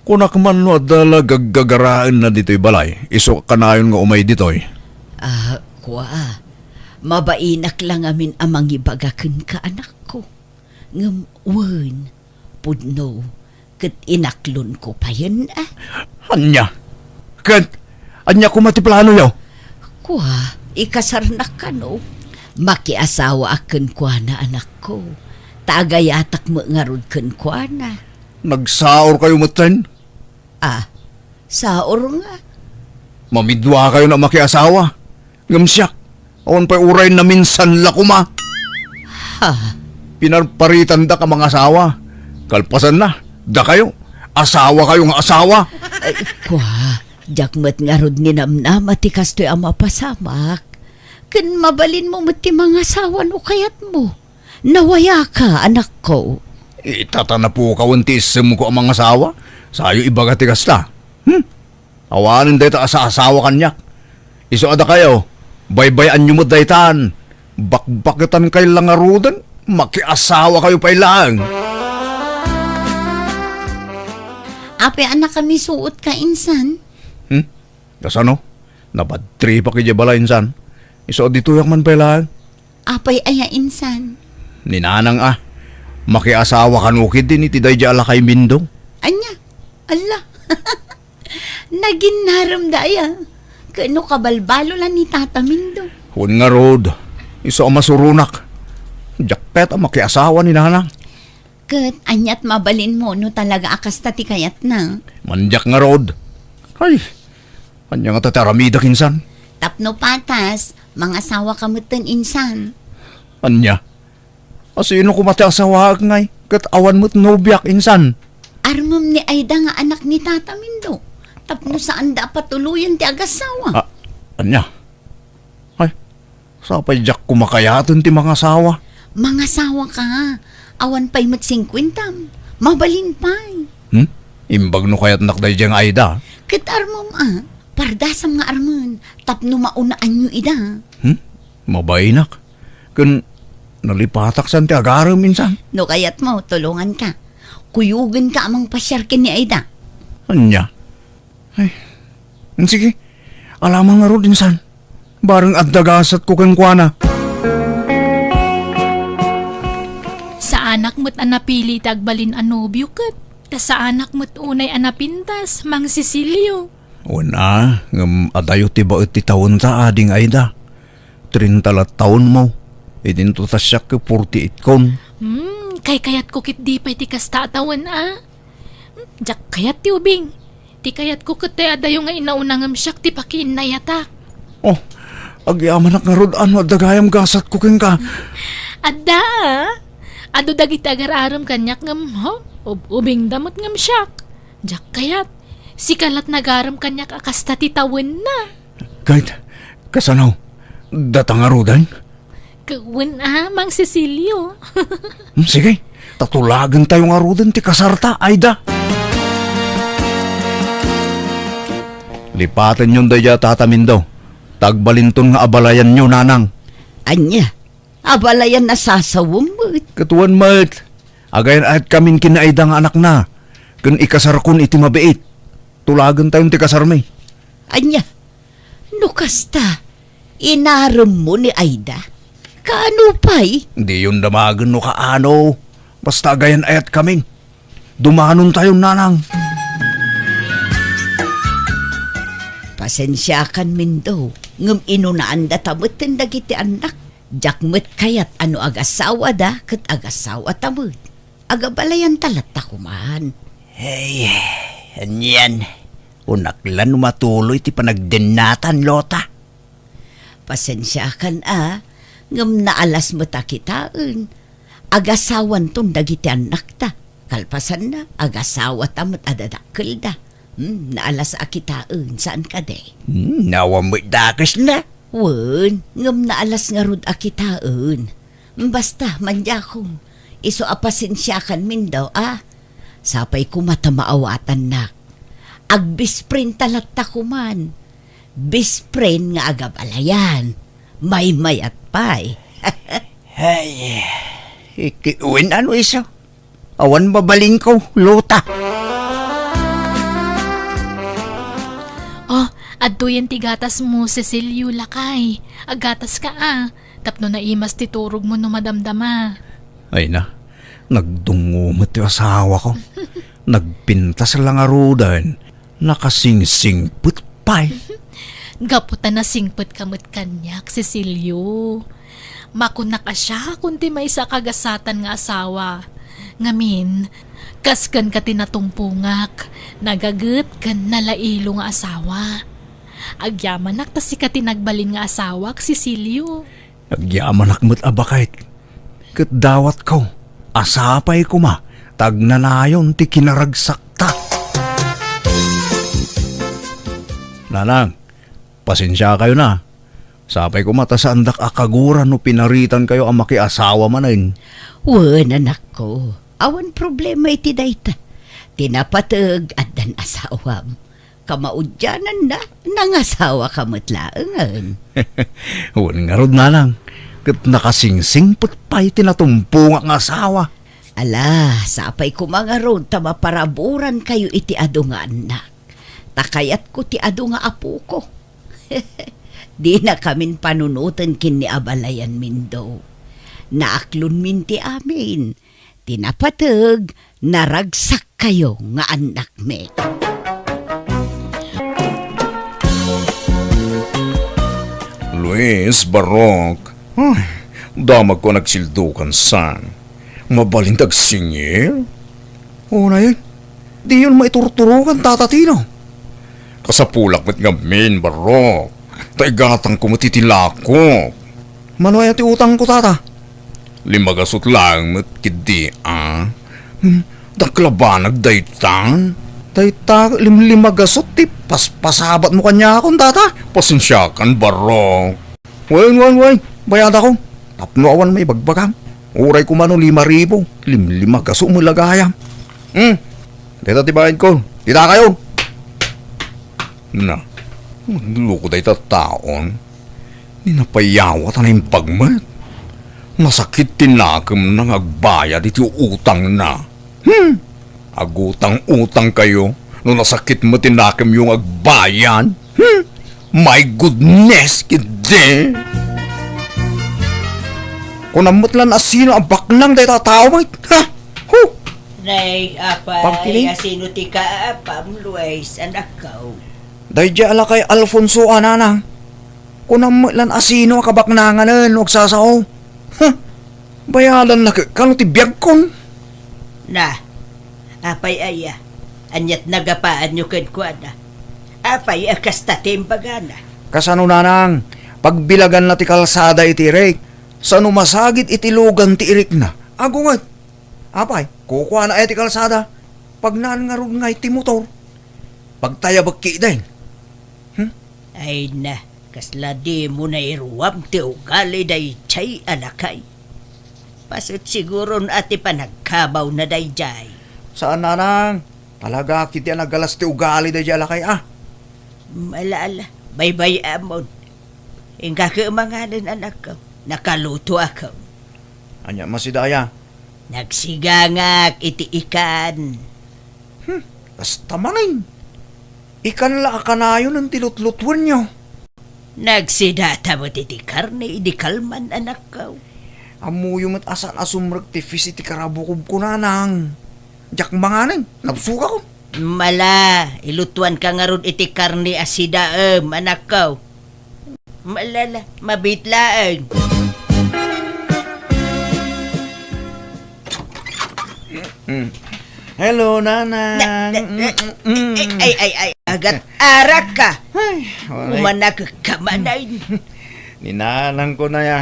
Kunak man no adda la gaggagaraenna ditoy balay, isu kanayon nga umay ditoy. Ah, kua, mabainak la ngamin a mangibaga kenka, anakko. Ngem wen, pudno, ket inaklonko payen a. Ania? Ket ania koma ti planoyo? Kua, ikasarnak kano? Makiasawaak kenkuana, anakko. Ta agayatak met ngarud kenkuana. Nagsaorkayo metten? Ah, saor nga. Mamiduakayon a makiasawa. Ngem siak, awan pay uray naminsan la koma. Ha? Pinarparitandak a mangasawa. Kalpasanna, dakayo, asawakayo nga asawa. Ay, kua, diak met ngarud ninamnama ti kastoy a mapasamak. Ken mabalinmo met ti mangasawa no kayatmo. Nawayaka, anakko. Ita ta napukawen ti issemko a mangasawa, sayo ibaga ti kasta. Hmm? Awanen dayta a saasawa kaniak. Isu a dakayo, baybay-anyo met daytan. Bakbaketankay la ngaruden, makiasawakayo pay laeng. Apay a nakamisuotka, insan? Hmm? Kasano? Nabadtripak idiay balay, insan. Isu a ditoyak man pay laeng. Apay aya, insan? Ni nanang a, makiasawa kano ketdin iti daydi a lakay Mindo. Ania? Alla. Naginnaremda aya. Ket no kabalbalo la ni Tata Mindo. Wen ngarud, isu a masuronak. Diak ket a makiasawa ni nanang. Ket aniat mabalinmo no talaga a kasta ti kayatna? Mandiak ngarud. Ay, ania ngata ti aramidek, insan? Tapno patas, mangasawaka metten, insan. Ania? Asino koma ti asawaek ngay ket awan met nobiak, insan? Armem ni Aida nga anak ni Tata Mindo, tapno saanda a patuloyen ti agasawa. Ah, ania? Ay, sapay diak koma kayaten ti mangasawa. Mangasawaka. Awan pay met singkuentam. Mabalin pay. Hmm? Imbag no kayatnak daydiay nga Aida. Ket armem a, pardasam nga armen, tapno maunaanyo ida. Hmm? Mabainak. Ken Nalipatak san ti agarem insan. No kayatmo, tulonganka. Kuyogenka a mangpasiar ken ni Aida. Ania? Ay, sige. Alamang ngarud insan. Bareng adda gasatko kenkuana. Saanak met a napili ti agbalin a nobio ket ta saanak met unay a napintas, Mang Cecilio. Wen a, ngem adayo ti baet ti tawenta, Ading Aida. Trenta la tawenmo. Idinto ta siak ket forty-eight kon. Hmm, kaykayatko ketdi pay ti kasta a tawen a. Hmm, diak kayat ti ubing. Ti kayatko ket ti adayo nga inauna ngem siak ti pakiinnayatak. Oh, agyamanak ngarud a no adda gayam gasatko kenka. Adda a. Adu dagiti agar-arem kaniak ngem, ho, ub-, ubingda met ngem siak. Diak kayat. Sika lat nagarem kaniak a kasta ti tawenna. Ket, kasano? Data ngaruden? Ket wen a, Mang Cecilio. Hmm, sige, ta tulagentayo ngaruden ti kasarta, Aida. Lipatenyon daydiay a Tata Mindo. Ta agbalinton nga abalayanyo, nanang. Ania? Abalayan a sasawem met. Ket wen met. Agayan-ayatkamin ken ni Aida nga anakna. Ken ikasarkon iti mabiit. Tulagentayon ti kasarmi. Ania? No kasta, inaremmo ni Aida? Kaano pay? Diyon damagen no kaano. Basta agayan-ayatkamin. Dumanontayon, nanang. Pasensiakan, Mindo, ngem inunaandata metten dagiti annak. Diak met kayat a no agasawada ket agasawata met. Agabalayanta latta koman. Ay, anian? Unak la no matuloy ti panagdennatan, Lota. Pasensiakan a, ngem naalas met a kitaen. Agasawanton dagiti annakta. Kalpasanna, agasawata met a dadakkelda. Hmm, naalas a kitaen, saan kadi? Hmm, awan met dakesna. Wen, ngem naalas ngarud a kitaen. Basta, madiakon, isu a pasensiakan, Mindo, a. Sapay koma ta maawatannak. Agbest friendta latta koman. Best friend nga agabalayan. Maymayat pay. Ay, iki-, wen a no isu. Awan mabalinko, Lota. Oh, adtoyen ti gatasmo, Cecilio, lakay. Aggataska a, tapno naimas ti turogmo no madamdama. Ay na, nagdungngo met ti asawako. Nagpintas la ngaruden. Nakasingsingpet pay. Gapu ta nasingpetka met kaniak, Cecilio. Makunak a siakon ti maysa a kagasatan nga asawa. Ngamin, kas kenka ti natumpongak, nagaget ken nalailo nga asawa. Agyamanak ta sika ti nagbalin nga asawak, Cecilio. Agyamanak met a baket. Ket dawatko a sapay koma ta agnanayon ti kinaragsakta. Nanang, pasensiakayon a. Sapay koma ta saandak a kagura no pinaritankayo a makiasawa manen. Wen, anakko, awan problema iti dayta. Ti napateg, addan asawam. Kamaudiananna, nangasawaka met laengen. Wen ngarud, nanang, ket nakasingsingpet pay ti natumpongak nga asawa. Ala, sapay koma ngarud ta maparaburankayo iti adu nga annak. Ta kayatko ti adu nga apoko. Dinakamin panunoten ken ni abalayan, Mindo. Naaklonmin ti amin. Ti napateg, naragsakkayo nga annakmi. Luis, Barok, ay, damagko a nagsildukan san. Mabalin ti agsingir? Unay, diyon maiturturokan, Tata Tino. Kasapulak met ngamin, Barok. Ta igatangko met iti lakok. Mano aya ti utangko, Tata? Lima gasut laeng met ketdi a. Hmm, dakkel a banag daytan. Dayta limlima gasut ti paspasabatmo kaniakon, Tata. Pasensiakan, Barok. Wen, wen, wen. Bayadakon. Tapno awan maibagbagam. Uray koma no lima ribu. Limlima gasut met la gayam. Hmm. Dayta ti bayadko. Dita kayo. Na, magloko dayta taon. Ni napayawat a naimbag met. Nasakit ti nakemna nga agbayad iti utangna. Hmm! Agutang-utang kayo no nasakit met ti nakemyo nga agbayad. Hmm! My goodness, kidi! Kunam met lan a sino a baknang dayta a tao met. Ha? Huh! Nay, apay, Pagkiling? Asino ti kaapam, Luis, anakko? Daydiay a lakay Alfonso a nanang. Kunam met lan a sino a kabaknanganen no agsasao. Huh! Bayadanna ket kano ti biagkon? Na, apay aya? Aniat nagapaanyo kenkuana? Apay a kasta ti imbagana? Kasano, nanang? Pagbilaganna ti kalsada iti irik. Sano masagid iti lugan ti irikna? Agunget. Apay, kukuana aya ti kalsada? Pagnaan ngarud ngay ti motor. Pagtayabek ketdin. Hmm? Ay na, kasla dimo nairuam ti ugali daydiay a lakay. Paset siguron a ti panagkabawna daydiay. Saan, nanang. Talaga ketdi a nagalas ti ugali daydiay a lakay, a. Ala, ala, baybay-amon. Inka ket manganen, anakko. Nakalutoakon. Ania, masidaya? Nagsigangak iti ikan. Hmm, kasta manen. Ikan la a kanayon ti lutlutuenyo. Nagsidata met iti karne idi kalman, anakko. Ammoyo met a saan a sumrek ti fish iti karabukobko, nanang. Diak manganen, nabsogakon. Mala, ilutuanka ngarud iti karne a sidaem, anakko. Malala, mabit laeng. Mm. Hello, nanang. Na, na, na, Mm, mm, mm. Ay, ay, ay, agat arak ka. Ay, waray. Umanak ka manay. Ni nanang ko na ya.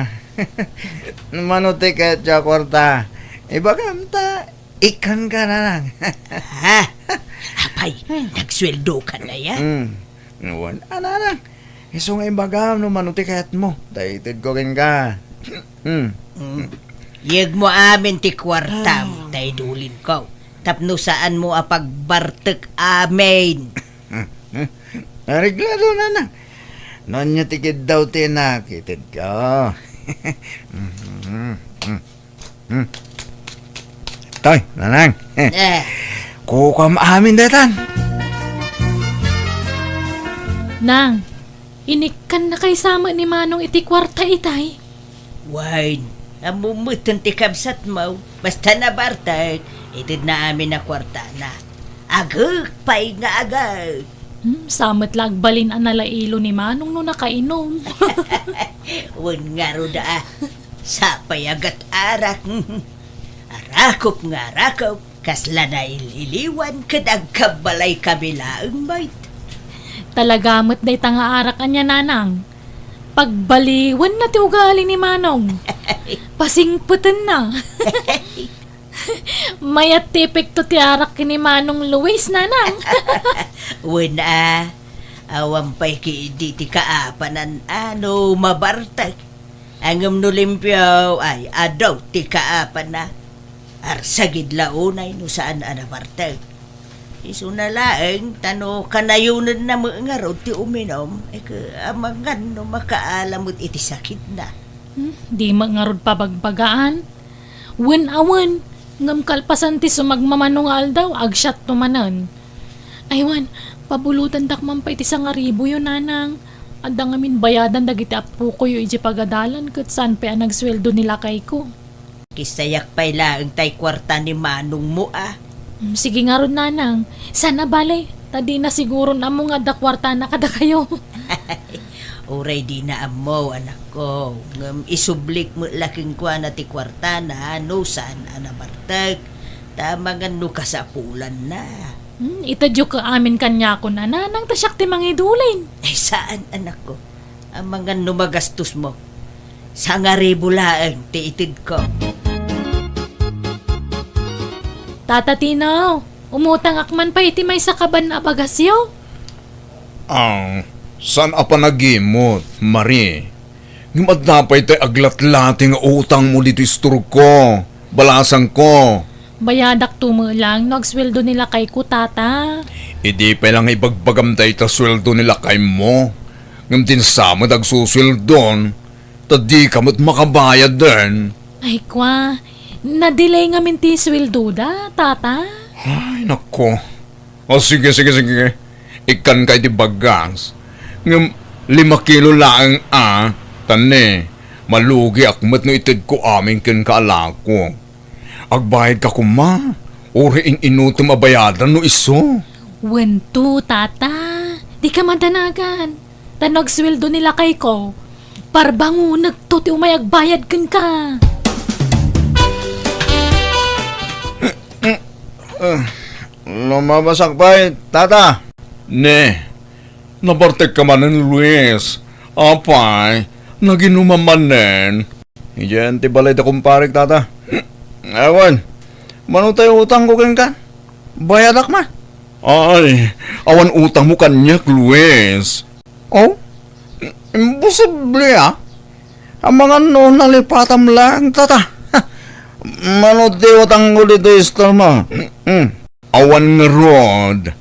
Mano ti ket dia kwarta? Ibagam ta, ikan ka, nanang. Ha? Apay, nagsweldo ka na ya? Mm. Wen, a, nanang. Isu nga ibagam no mano ti kayatmo. Ta itedko kenka. Hmm. Mm. Yegmo amin ti kuartam, Ah. ta idulinko. Tapno saanmo a pagbartek amin. Areglado, nanang. No ania ti kiddaw ti inak, itedko. Hmm. Toy, nanang. Eh. Kukuam amin daytan. Nang, inikkannakay sa met ni Manong iti kuarta itay? Wen, ammom metten ti kabsatmo. Basta nabartek, itedna amin a kuartana. Agek pay nga agek. Hmm, sa met la agbalin a nalailo ni Manong no nakainom. Wen ngarud a, sa pay a gat-arak. Arakop nga arakop, kasla nail-iliwan ket agkabbalay kami laeng met. Talaga met dayta nga arak ania, nanang. Pagbaliwenna ti ugali ni Manong. Pasingpetenna. Mayat ti epekto ti arak ken ni Manong Luis, nanang. Wen a, awan pay ketdi ti kaapanan a no mabartek. Ngem no limpio, ay, adu ti kaapanna. Arsagid la unay no saan a nabartek. Isuna laeng, ta no kanayonenna met ngarud ti uminom, ay, ke-, amangan no makaala met iti sakitna. Hmm, di met ngarud pabagbagaan. Wen a wen, ngem kalpasan ti sumagmamano nga aldaw, agsiatto manen. Ay wen, pabulotendak man pay ti sangaribuyo, nanang. Adda ngamin bayadan dagiti appokoyo idiay pagadalan ket saan pay a nagsueldo ni lakayko. Kisayak pay laeng tay kuarta ni manongmo a. Mm, sige ngarud, nanang. Saan a bale, ta dina siguron ammo nga adda kuartana kadakayo. Uray dina ammo, anakko, ngem isublik met la kenkuana ti kuartana no saan a nabartek, ta amangan no kasapulanna. Hmm, itedyo ket amin kaniakon a nanang ta siak ti mangidulin. Ay, saan, anakko. Amangan no magastosmo. Sangaribu laeng ti itedko. Tata Tino, umutangak man pay iti maysa kaban a bagasyo? Ah, saan a panagimot, Marie? Ngem adda pay tay aglatlati nga utangmo ditoy istorko, balasangko. Bayadakto met lang no agsueldo ni lakayko, tata. Idi pay lang ibagbagam dayta sueldo ni lakaymo, ngem dinsa met agsusueldon, ta dika met makabayad den. Ay, kwa, na-delay ngamin ti sweldoda, tata. Ay, nako. O, sige, sige, sige. Ikkanka iti bagas. Ngem lima kilo laeng a, ta ne, malugiak met no itedko amin kenka a lako. Agbayadka koma, uray in-inutem a bayadan no isu. Wen to, tata. Dika madanagan. Ta no agsueldo ni lakayko, parbangonekto ti umay agbayad kenka. Ah, lumabasak pay, tata. Ne, nabartekka manen, Luis. Apay, naginumam manen. Idiay ti balay da kumparek, tata. Awan, mano tay utangko kenka? Bayadak man. Ay, awan utangmo kaniak, Luis. Oh? Imposible, ah. Amangan no nalipatam lang, tata. Mano ti utangko ditoy istormo? Hmm. Awan ngarud.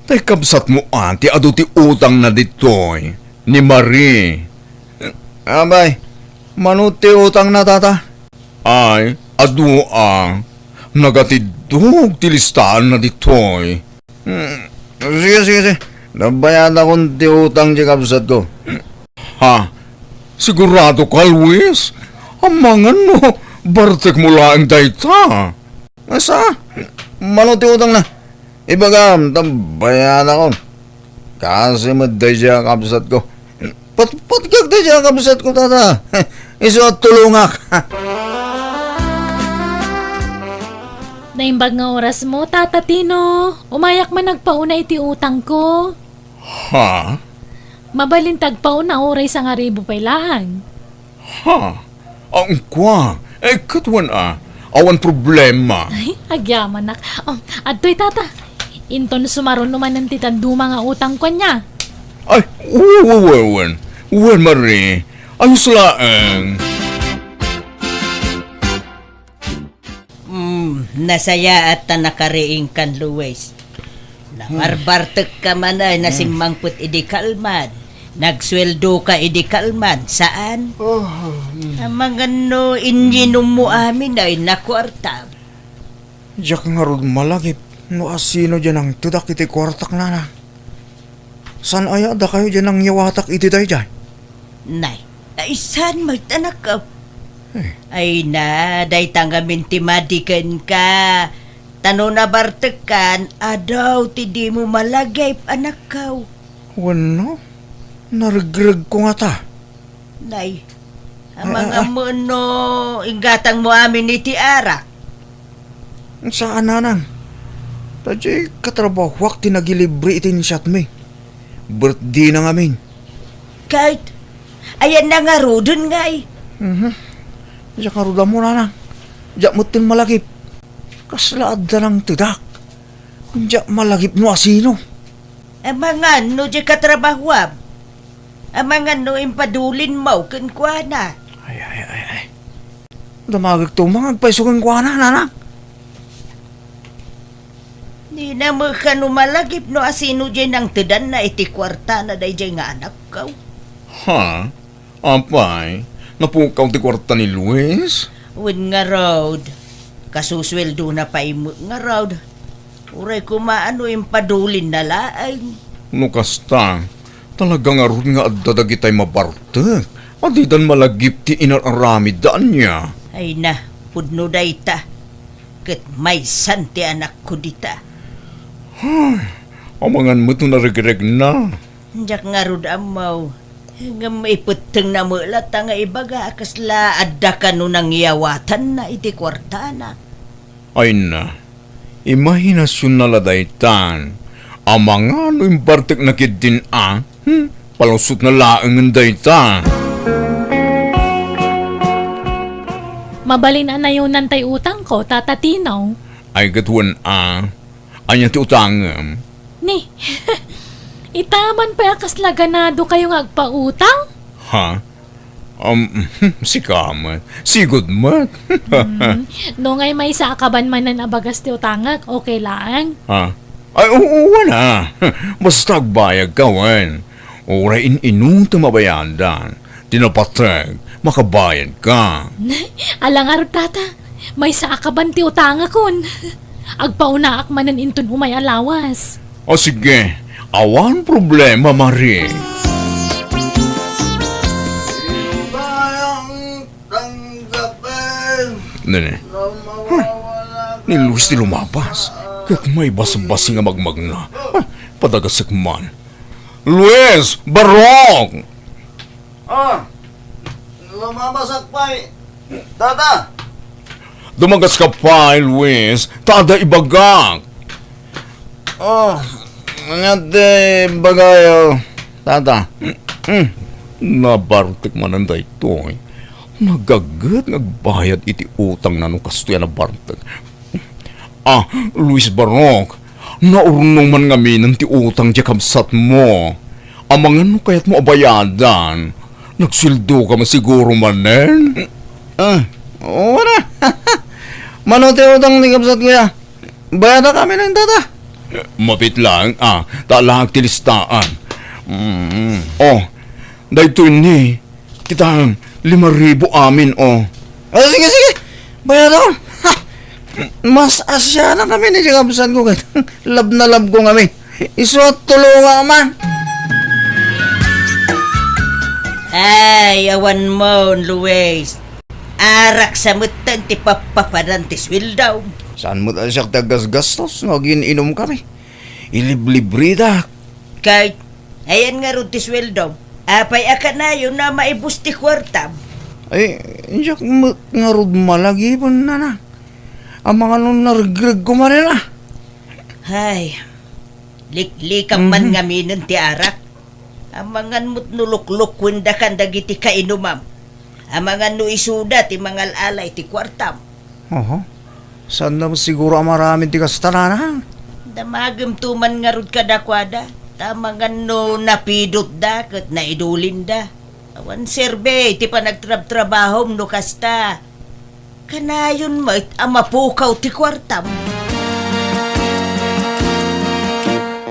Tay kabsatmo, ah, ti adu ti utangna ditoy. Ni Marie. Abay, mano ti utangna, tata? Ay, adu, ah. Nagatiddog ti listaanna ditoy. Hmm, sige, sige, sige. Nabayadakon ti utang ti kabsatko. Ha? Sigurado ka, Luis? Amangan no bartekmo laeng dayta. Asa? Mano ti utangna? Ibagam, ta bayadakon. Kasi met daydiay a kabsatko. Patpatkak daydiay a kabsatko, tata. Isu a tulongak. Naimbag nga orasmo, Tata Tino. Umayak man agpauna iti utangko. Ha? Mabalin ti agpauna uray sangaribu pay laeng. Ha? Ang kwa? Eh, ket wen a. Awan problema. Ay, agyamanak. Oh, adtoy, tata. Inton sumaruno manen ti dadduma nga utang ko ania. Ay, wen, wen, wen, wen. Wen, Marie. Ayos laeng. Hmm, nasayaat ta nakariingkan, Luis. Nabarbartek ka man ay nasimmangpet idi kalman. Nagsueldo ka idi kalman, saan? Oh, hmm. Amangan no inyinom mo amin ay nakuarta. Diak ngarud malagip no asino diay nangtedak iti kuartak, nana. Saan aya dakayo diay nangyawatak iti daydiay? Nay, ay saan met, anakko? Eh. Ay na, dayta ngamin ti madi kenka. Ta no nabartekkan, adu ti dimo malagip, anakko. Wenno, naregregko ngata. Nay, ah, amangan ah, ah. Mo no inggatang mo amin iti arak. Saan, nanang. Ta diay katrabahoak ti nagilibre iti insyatmi. Birthday na ngamin. Ket, ayan na ngaruden ngay. Mhm. Diak ngarud ammo, nanang. Diak metten malagip. Kasla adda nangtedak. Diak malagip no asino. Amangan no diay katrabahoam. Amangan no impadulin mo kenkuana. Ay, ay, ay, ay. Damagek to, mangagpayso kenkuana, nanang. Dina met kano malagip no asino diay nangtedanna iti kuartana daydiay nga anakko. Ha? Apay, napukaw ti kuarta ni Luis? Wen ngarud, kasusueldona pay met ngarud. Uray koma no impadulinna laeng. No kasta, talaga ngarud nga adda dagitay mabartek a didan malagip ti inar-aramidda ania. Ay na, pudno dayta. Ket maysan ti anakko dita. Ay, amangan met no naregregna. Diak ngarud ammo. Ngem ipettengna met latta nga ibaga a kasla adda kano nangyawatanna iti kuartana. Ay na, imahinasionna la daytan. Amangan no imbartekna ketdin a, hmm, palusotna laengen dayta. Mabalin a nayonan tay utangko, Tata Tino. Ay, ket wen a. Ania ti utangem? Ni, itaman pay a kasla ganadokayo nga agpautang? Ha? Um, sika met. Sigud met. Hmm. No ngay maysa a kaban manen a bagas ti utangek, okay laeng? Ha? Ay, oo, wen a. Basta agbayadka, wen. Uray in-inutem a bayadan. Ti napateg, makabayadka. Ala ngarud, tata. Maysa a kaban ti utangakon. Agpaunakon manen inton umay a lawas. O sige, awan problema, Mari. Nene. Huh. Ni Luis ti lumabas. Ket maibasbasing a magmagna. Huh. Padagasek man. Luis! Barok! Ah, lumabasak pay, tata. Dumagaska pay, Luis, ta adda ibagak. Oh, ania ti ibagayo, tata? Hmm, nabartek manen daytoy. Nagaget nga agbayad iti utangna no kastoy a nabartek. Ah, Luis Barok, naurnong man ngaminen ti utang diay kabsatmo. Amangan no kayatmo a bayadan, nagsueldoka met siguro manen? Ah, oo na. Mano ti utang ni kabsatko ya? Bayadak amin, tata. Mapit lang, ah, ta alaak ti listaan. Mm. Oh, daytoy ni, kitaem, lima ribu amin, oh. Ah, sige, sige. Bayadakon. Ha! Mas asianakami ni kabsatko ket love na love ko ngamin. Isu a tulongak man. Ay, awan mon, Luis. Arak sa metten ti pappapanan ti sueldom. Saan met a siak ti aggasgastos no agin-inumkami? Iliblibridak. Kay, ayan ngarud ti sueldom. Apay a kanayon a maibus ti kuartam? Ay, diak met ngarud malagipen, nanang. Amangan no naregregko manen a. Hay, liklikam man Mhm. ngaminen ti arak. Amangan met no luklukwendakan dagiti kainumam. Amangan no isuda ti mangal-ala iti kuartam. Oho. Saanna met siguro a maaramid ti kasta, nanang? Damagemto man ngarud kadakuada, ta amangan no napidotda ket naidulinda. Awan serbi ti panagtrabtrabahom no kasta. Kanayon met a mapukaw ti kuartam.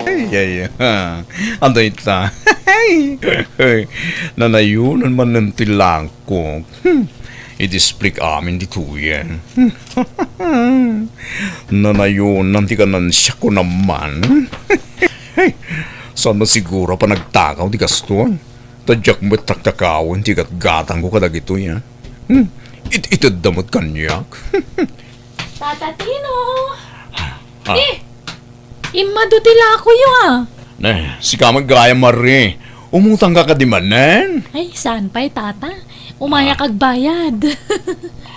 Ay, ay, ha. Adda ita. Nanayonan manen ti langkok. Hmm. Iti splik amin ditoyen. Nanayonan ti kanansiak kunam man. Saan man siguro a panagtakaw ti kastoy? Ta diak met taktakawen ti gatgatangko kadagitoy, a. Hmm, it-itedda met kaniak. Tata Tino! Ah. Ni, immadu ti lakoyo, a. Ne, sika met gayam, Mari. Umutangka kadi manen? Ay, saan pay, tata. Umayak Ah. agbayad.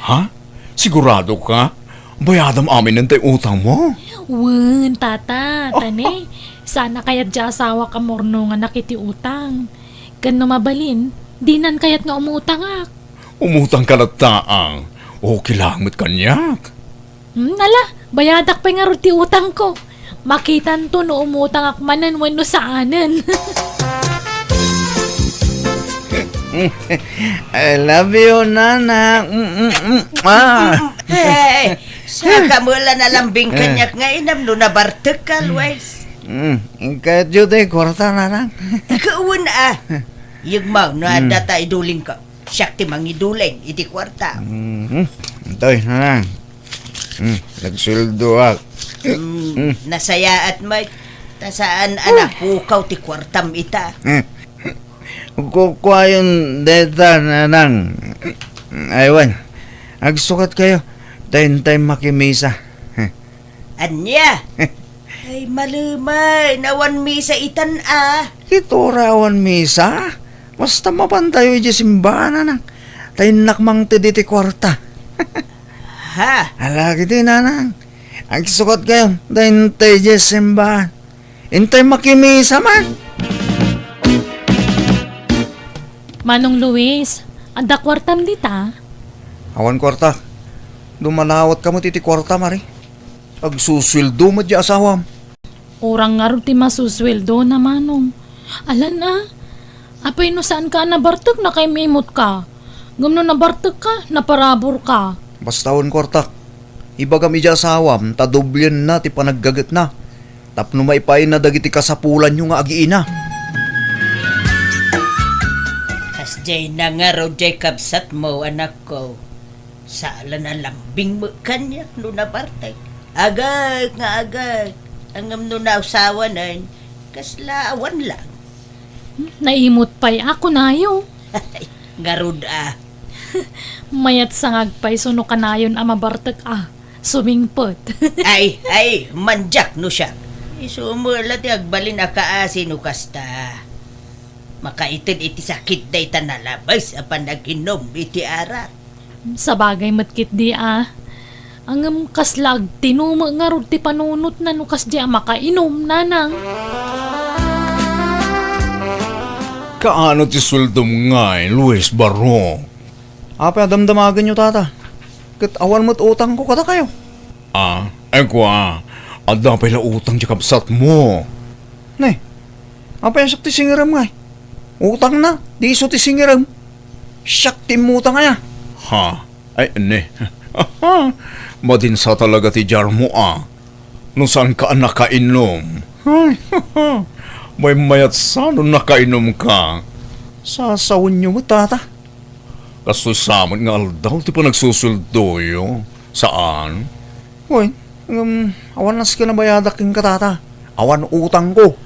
Ha? Siguradoka? Bayadam aminen tay utangmo? Wen, tata, ta ne, saan a kayat ti asawak a murnonganak iti utang. Ken no mabalin, dinan kayat nga umutangak. Umutangka latta, a. Okay lang met kaniak. Hmm, ala, bayadak pay ngarud ti utangko. Makitanto no umutangak manen wenno saanen. I love you, Nana. Mm, mm, mm. Ah. Hey, saka mo la nalambing kaniak nga inam no nabartekka, Luis. Mm, kayatyo ti kwarta, Nanang? Ikaw, a. Yegmaw, no Mm. adda ta idulingko. Siak ti mangiduling iti kuarta. Mhm. Intoy, Nanang. Hmm, nagsueldoak. Hmm, Mm. nasayaat met. Ta saan a napukaw ti kuartam ita. Hmm. Kukuayon deta, Nanang. Ay, wen. Agsukat kayo. Ta intay makimisa. Ania? Ay, malemay, no awan misa itan a. Ket uray awan misa, basta mapantayo idiay simbaan, Nanang. Ta innak mangted iti kuarta. Ha? Ala, kiti, Nanang. Agsukat kayo, ta intay idiay simbaan. Intay makimisa man. Manong Luis, adda kuartam dita? Awan kuarta. Dumalawat ka met iti kuarta, Mari. Agsusueldo met ti asawam. Kurang ngarud ti masusueldona, Manong. Alan a, apay no saanka a nabartek, nakaim-imutka. Ngem no nabartekka, naparaburka. Basta awan kuartak. Ibagam idiay asawam ta doblienna ti panaggagetna tapno maipaayna dagiti kasapulanyo nga agiina. Kas Diay nangarud diay kabsatmo, anakko. Saan a lambing met kaniak no nabartek. Agek nga agek. Ngem no nausawanen, kasla awan lang. Naimut pay a kunayo. Ngarud a. Mayat sa nga agpayso no kanayon a mabartek a sumingpet. Ay, ay, mandiak no siak. Isu met la ti agbalin a kaasi no kasta. Makaited iti sakit dayta nalabes a panag-inum iti arak. Sabagay met ketdi a. Ngem kasla agtinumo ngarud ti panunotna no kasdi a makainom, nanang. Kaano ti sueldom ngay, Luis Barok? Apay a damdamagenyo, tata? Ket awan met utangko kadakayo. Ah, ay kua, adda pay la utang ti kabsatmo. Ne, apay a siak ti singerem ngay? Utangna, di isu ti singerem. Siak ti immutang aya. Ha? Ay, ne. Madinsa talaga ti diarmo a. No saanka a nakainom. Ay, maymayat sa no nakainomka. Sasawenyo met, tata. Kastoy sa met nga aldaw ti panagsusueldoyo. Saan? Wen, ngem awan nasken a bayadak kenka, tata. Awan utangko.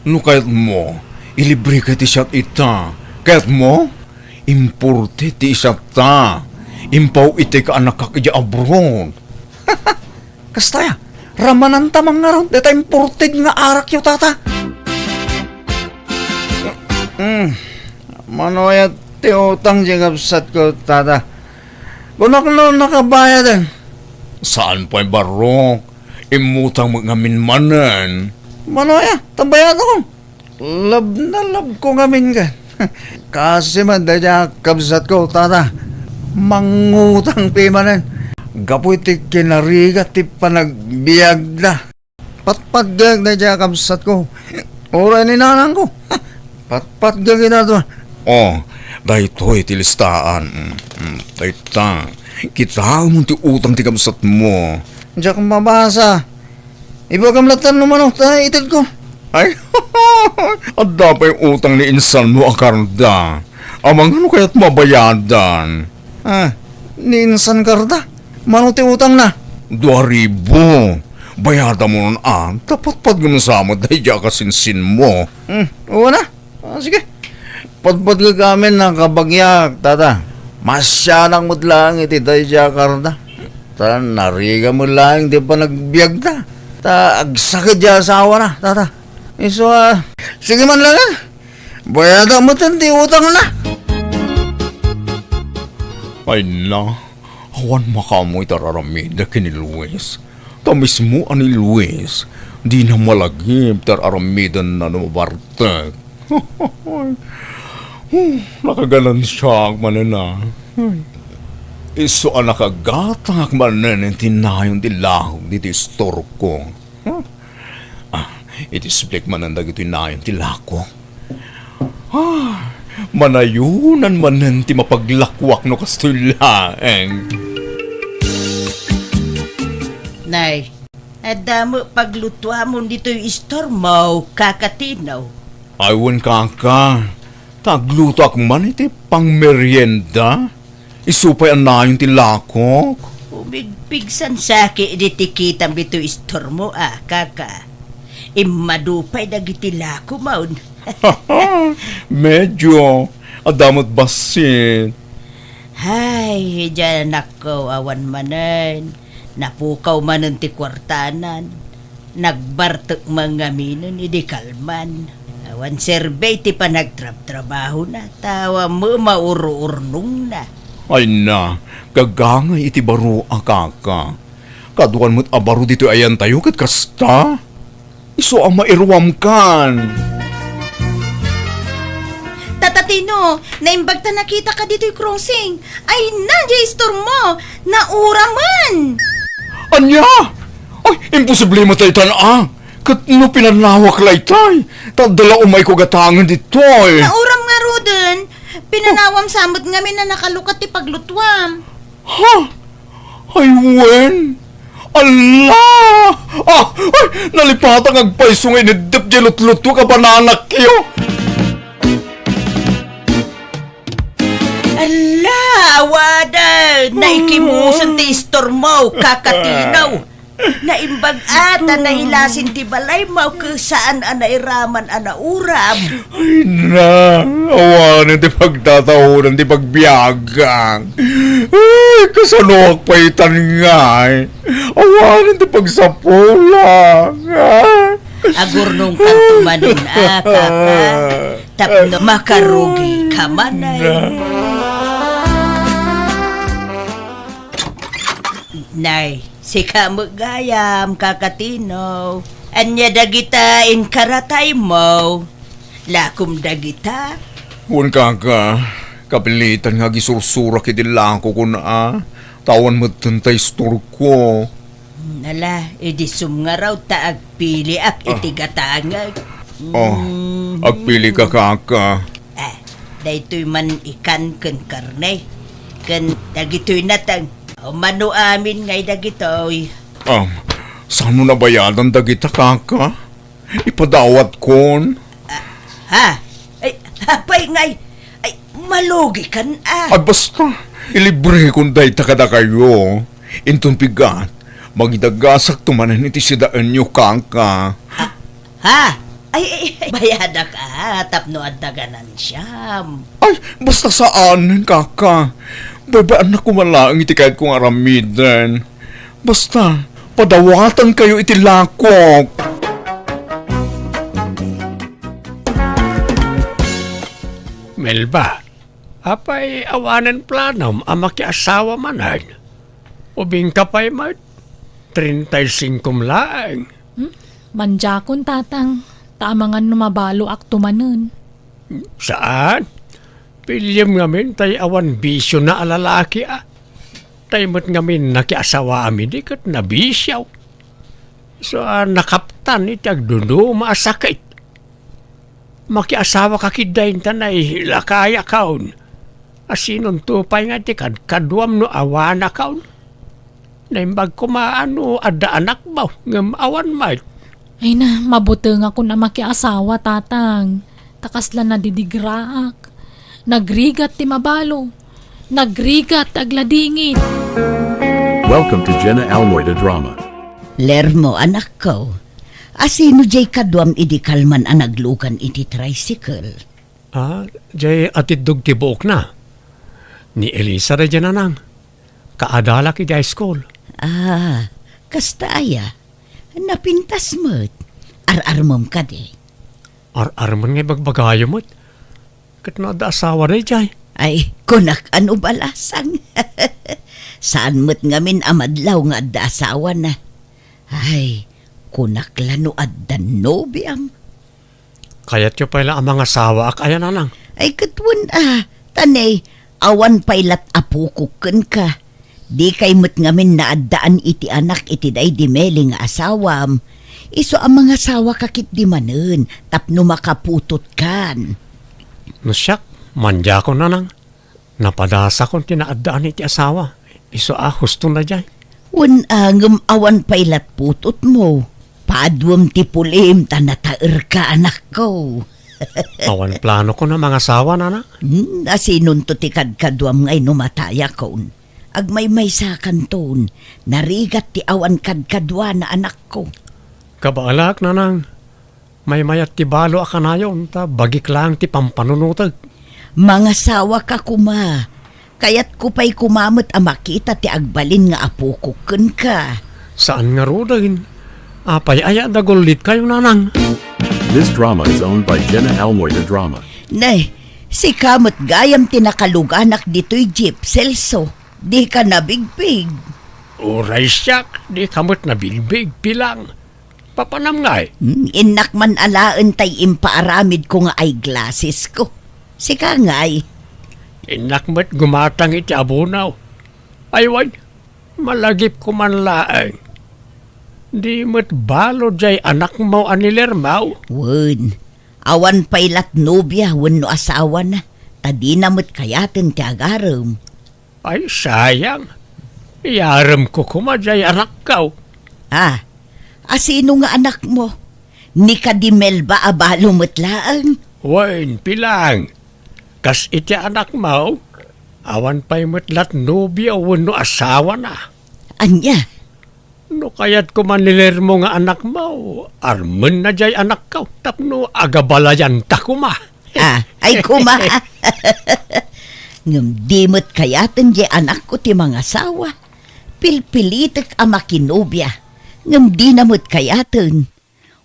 No kayatmo, ilibreka ti siat ita. Kayatmo? Imported ti siatta. Impaw-itek a annakak idiay abroad. Kasta aya, ramananta mangngarud dayta imported nga arakyo, tata. Mm. Mano aya ti utang ti kabsatko, tata? Kunak no nakabayaden. Saan pay, Barok? Immutang met ngamin manen. Mano aya? Ta bayadak. Love na love ko ngamin ken. Kaasi met daydiay a kabsatko, tata. Mangutang pay manen. Gapu iti kinarigat ti panagbiagda. Patpatgek daydiay a kabsatko. Uray ni nanangko. Patpatgek ita. Oh, daytoy ti listaan. Mm, mm, dayta. Kitaem ti utang ti kabsatmo. Diak mabasa. Ibagam latta no mano ta itedko. Ay, adda pay utang ni insanmo a karda. Amangan no kayatmo a bayadan. Ah, ni insan karda? Mano ti utangna? Dua ribu. Bayadamon a, ta patpatgem sa met daydiay a kasinsinmo. Hmm, wen a. Ah, sige. Patpatgek amin a kabagiak, tata. Masianak met laeng iti daydiay a karda. Ta narigat met laeng ti panagbiagda. Ta agsakit ti asawana, tata. Isu a, sige man laeng. Bayadak met ti utangna. Ay na, awan makaammo iti ar-aramidek ken ni Luis. Ta mismo a ni Luis, dina malagip ti ar-aramidenna no mabartek. Hmm, nakaganansiaak manen a. Isu a nakagatangak manen iti nayon ti lakok ditoy istorko. Hmm? Ah, iti siblik manen dagitoy nayon ti lakok. Ah, manayonan manen ti mapaglakuak no kastoy laeng. Nay, adda met paglutuamon ditoy istormo, Kaka Tino. Ay, wen, Kaka. Ta aglutoak man iti pangmerienda. Isu pay a nayon ti lakok. Umigpigsan saki idi ti kitam ditoy istormo a, Kaka. Immadu pay dagiti lakomon. Medyo. Adda met bassit. Hay, idiay anakko, awan manen. Napukaw manen ti kuartanan. Nagbartek man ngaminen idi kalman. Awan serbi ti panagtrabtrabahona, ta awan met maururnongna. Ay na, gagangay iti baro a, Kaka. Kaduan met a baro ditoy ayantayo ket kasta. Isu a mairuamkan. Tata Tino, naimbag ta nakitaka ditoy crossing. Ay na, diay istormo. Nauramen! Ania? Ay, imposible met daytan a. Ket no pinanawak laytay, ta adda la umayko gatangen ditoy. Nauram ngaruden. Pinanawam sa met ngamin a nakalukat ti paglutuam. Ha? Ay, wen? Ala! Ah, ay, nalipatak nga agpayso nga ineddep diay lutlutuek a bananakyo. Ala, awanen, naikimusen ti istormo, kakatinaw. Naimbag a ta nailasin ti balaymo, ket saan a nairaman a nauram. Ay na, awanen ti pagtataonan ti pagbiagak. Ay, kasanoak pay tan ngay? Awanen ti pagsapulak. Ah. Agurnongkanto manen a, kaka, tapno makarugi ka manen. Nay, sika met gayam, kakatino. Ania dagita inkarataymo? Lakom dagita? Wen, kaka, kapilitan nga agisursurak iti lakokon a, ta awan metten ta istorko. Ala, idi sumngarud ta agpiliak iti gatangek. Oh, agpilika, kaka. Ah, daytoy man ikan ken karne. Ken dagitoy nateng. Umano amin ngay dagitoy. Ah, saan mo nabayadan dagita, kaka? Ipadawatkon. Ah, ha? Ay, apay ngay? Ay, malugikan a. Ay, basta, ilibrekon dayta kadakayo. Inton bigat, mangidagasakto manen iti sidaenyo, kaka. Ah, ha? Ay, ay, ay, bayadak a, tapno adda ganansiyam. Ay, basta saan, kaka. Baybay-annak koma laeng iti kayatko nga aramiden. Basta, padawatankayo iti lakok. Melba, apay awanen planom a makiasawa manen? Ubingka pay met, treinta y cinco laeng. Hmm? Mandiakon, tatang, ta amangan no mabaloakto manen. Saan? Piliem ngamin tay awan bisiona a lalaki a. Tay met ngamin nakiasawaam idi ket nabisio. Isu a nakaptan iti agduduma a sakit. Makiasawaka ketdin ta nailakayakon. Asinonto pay nga ti kadkaduam no awanakon? Naimbag koma a no adda anakmo, ngem awan met. Ay na, mabutengakon a makiasawa, tatang. Ta kasla nadidigraak. Nagrigat ti mabalo. Nagrigat ti agladingit. Welcome to Jenna Almoida Drama. Lermo, anakko. Asino jay kaduam idi kalman a naglugan iti tricycle? Ah, jay atiddog ti buokna. Ni Elisa daydiay, nanang. Kaadalak iti high school. Ah, kasta aya? Napintas met. Ar-armem kadi? Ar-armen nga ibagbagayo met. Ket no adda asawa daydiay? Ay, kunak a no balasang. Saan met ngamin a madlaw nga adda asawana. Ay, kunak la no adda nobiam. Kayatyo pay la a mangasawaak aya, nanang? Ay, ket wen a, ta ne, awan pay lat apokok kenka. Dikay met ngamin naaddaan iti anak iti daydi Meli nga asawam. Isu a mangasawaka ketdi manen tapno makaputotkan. No siak, mandiakon, nanang. Napadasakon ti naaddaan iti asawa. Isu a hustona jay. Wen a, ngem awan pay lat putotmo. Paduem ti pulim ta nataerka, anakko. Awan planokon a mangasawa, nana? Hmm, asinonto ti kadkaduam ngay no matayakon? Agmaymaysakanton, narigat ti awan kadkaduana, anakko. Kabaelak, nanang. Maymayat ti balo a kanayon, ta bagik laeng ti pampanunotek. Mangasawaka koma. Kayatko pay koma met a makita ti agbalin nga apokok kenka. Saan ngaruden? Apay aya a dagullitkayo, nanang? This drama is owned by Jenna Almoida Drama. Ne, sika met gayam ti nakaluganak ditoy jeep, Celso. Dika nabigpig. Uray siak, dika met nabigpig, Pilang. Papanam ngay? Hmm, innak man alaen tay impaaramidko nga eyeglassesko. Sika ngay? Innak met gumatang iti abunaw. Ay, wen, malagipko man laeng. Di met balo jay anakmo a ni Lermao? Wen, awan pay lat nobia wenno asawana, ta dina met kayaten ti agarem. Ay, sayang. Iyaremko koma jay anakko. Ah, asino nga anakmo? Ni kadi Melba a balo met laeng? Wen, Pilang. Kas iti anakmo, Awan pay met lat nobio wenno asawana. Ania? No kayatko man ni Lermo nga anakmo, armenna jay anakko tapno agabalayanta koma. Ah, ay koma. Ngem di met kayaten jay anakko ti mangasawa. Pilpilitek a makinobia, ngem dina met kayaten.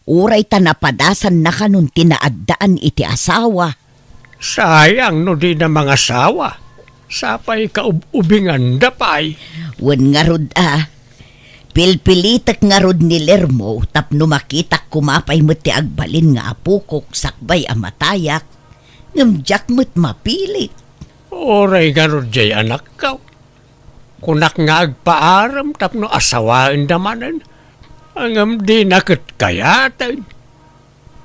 Uray ta napadasanna kanon ti naaddaan iti asawa. Sayang no dina mangasawa. Sapay kaub-ubinganda pay. Wen ngarud a. Pilpilitek ngarud ni Lermo tapno makitak koma pay met ti agbalin nga apokok sakbay a matayak. Ngem diak met mapilit. Uray ngarud jay anakko. Kunak nga agpaarem tapno asawaenda manen. Ngem dina ket kayaten.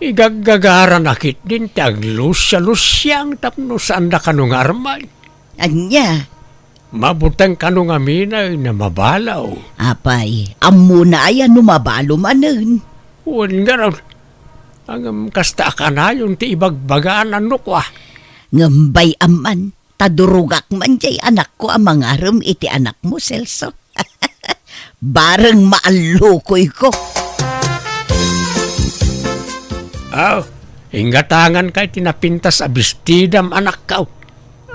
Igaggagarana ketdin ti aglusialusiang tapno saanda kano nga armen. Ania? Mabuteng kano ngamin a mabalo. Apay, ammona aya no mabalo manen? Wen ngarud. Ngem kasta a kanayon ti ibagbagana no kua. Ngem bay-am man, ta durogak man jay anakko a mangarem iti anakmo, Celso. Bareng maallukoyko. Aw, inggatangan kay ti napintas a bestidam, anakko.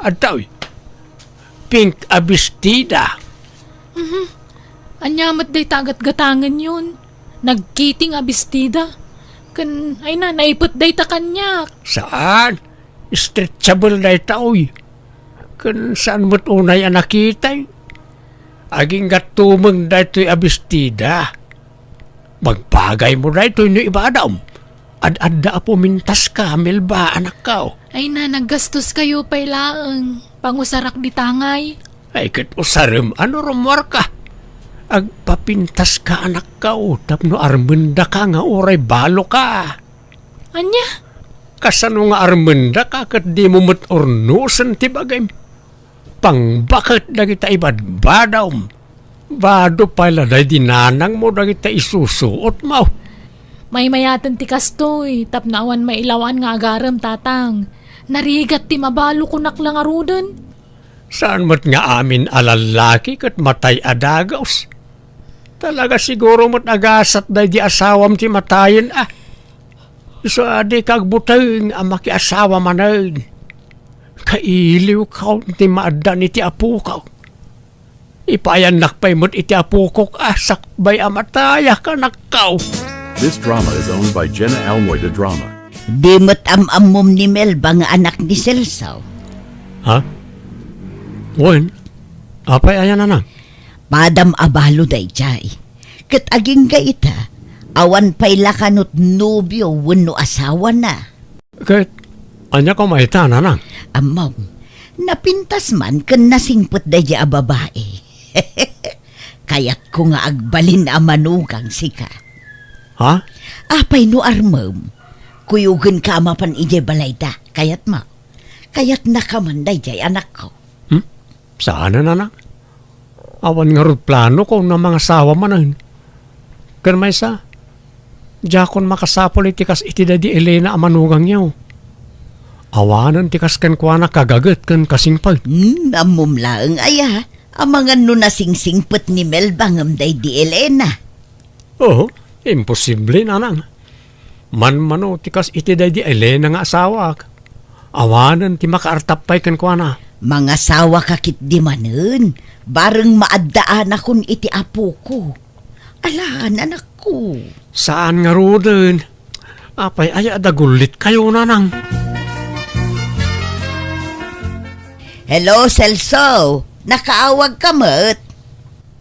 Adtoy, pink a bestida. Mhm. Ania met dayta a gatgatangenyon? Nagkiting a bestida? Ken, ay na, naipet dayta kaniak. Saan? Stretchable dayta, oy. Ken saan met unay a nakitay? Agingga tumeng daytoy a bestida. Bagbagaymo daytoy no ibadam. Ad-adda a pumintaska, Melba, anakko. Ay na, naggastoskayo pay laeng. Pangusarak di tangay. Ay, ket usarem, ano rummuarka? Agpapintaska, anakko, tapno armendaka nga uray baloka. Ania? Kasano nga armendaka ket dimo met urnosen ti bagim? Pangbaket dagita ibadbadam. Bado pay la daydi nanangmo dagita isusuotmo. Maymayaten ti kastoy, tapno awan mailawan nga agarem, tatang. Narigat ti mabalo, kunak la ngaruden. Saan met nga amin a lallaki ket matay a dagus? Talaga siguro met agasat daydi asawam ti matayen a. Isu a dika agbuteng a makiasawa manen. Kailiwko ti maaddan iti apoko. Ipayannak pay met iti apokok a sakbay a matayak, anakko. This drama is owned by Jenna Almoy de Drama. Di met am-ammom ni Melba nga anak ni Celso? Ha? Wen, apay aya, nanang? Padam a balo daydiay. Ket agingga ita, awan pay la kano nobio wenno asawana. Ket ania koma ita, nanang? Ammom, napintas man ken nasingpet daydiay a babai. Kayatko nga agbalin a manugang sika. Ha? Apay no armem, kuyogenka a mapan idiay balayda. Kayatmo? Kayatnaka man daydiay, anakko. Hmm? Saanen, anak. Awan ngarud planoko no mangasawa manen. Ken maysa, diakon makasapul iti kas iti daydi Elena a manugangyo. Awanen ti kas kenkuana kagaget ken kasingpet. Hmm, ammom laeng aya, amangan no nasingsingpet ni Melba ngem daydi Elena. Oo, imposible, nanang. Manmano ti kas iti daydi Elena nga asawak. Awanen ti makaartap pay kenkuana. Mangasawaka ketdi manen, bareng maaddaanakon iti apoko. Alaan, anakko. Saan ngaruden. Apay aya a dagullitkayo, nanang? Hello, Celso. Nakaawagka met?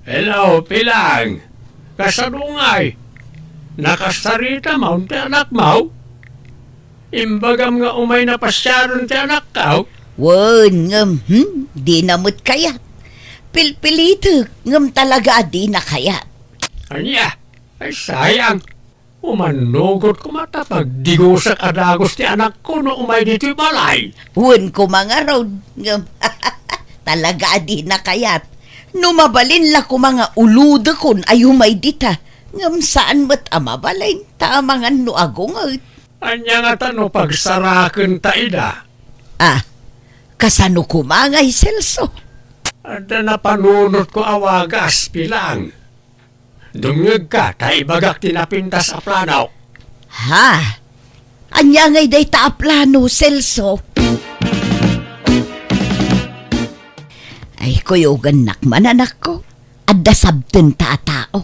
Hello, Pilang. Kasano ngay? Nakasarita maon ti anakmo? Imbagam nga umay napasiaren ti anakko? Wen, ngem, hmm, dina met kayat. Pilpilitek, ngem talaga a dina kayat. Ania? Ay, sayang. Umannugot koma ta pagdigusak a dagus ti anakko no umay ditoy balay. Wen koma ngarud, ngem talaga a dina kayat. No mabalin la koma nga ulodekon a umay dita, ngem saan met a mabalin, ta amangan no agunget. Ania ngata no pagsarakenta ida? Ah, Kasano koma ngay, Celso? Adda napanunotko a wagas, Pilang. Dumngegka, ta ibagak ti napintas a plano. Ha? Ania ngay dayta a plano, Celso? Ay, kuyogannak man, anakko. Adda sabtenta a tao.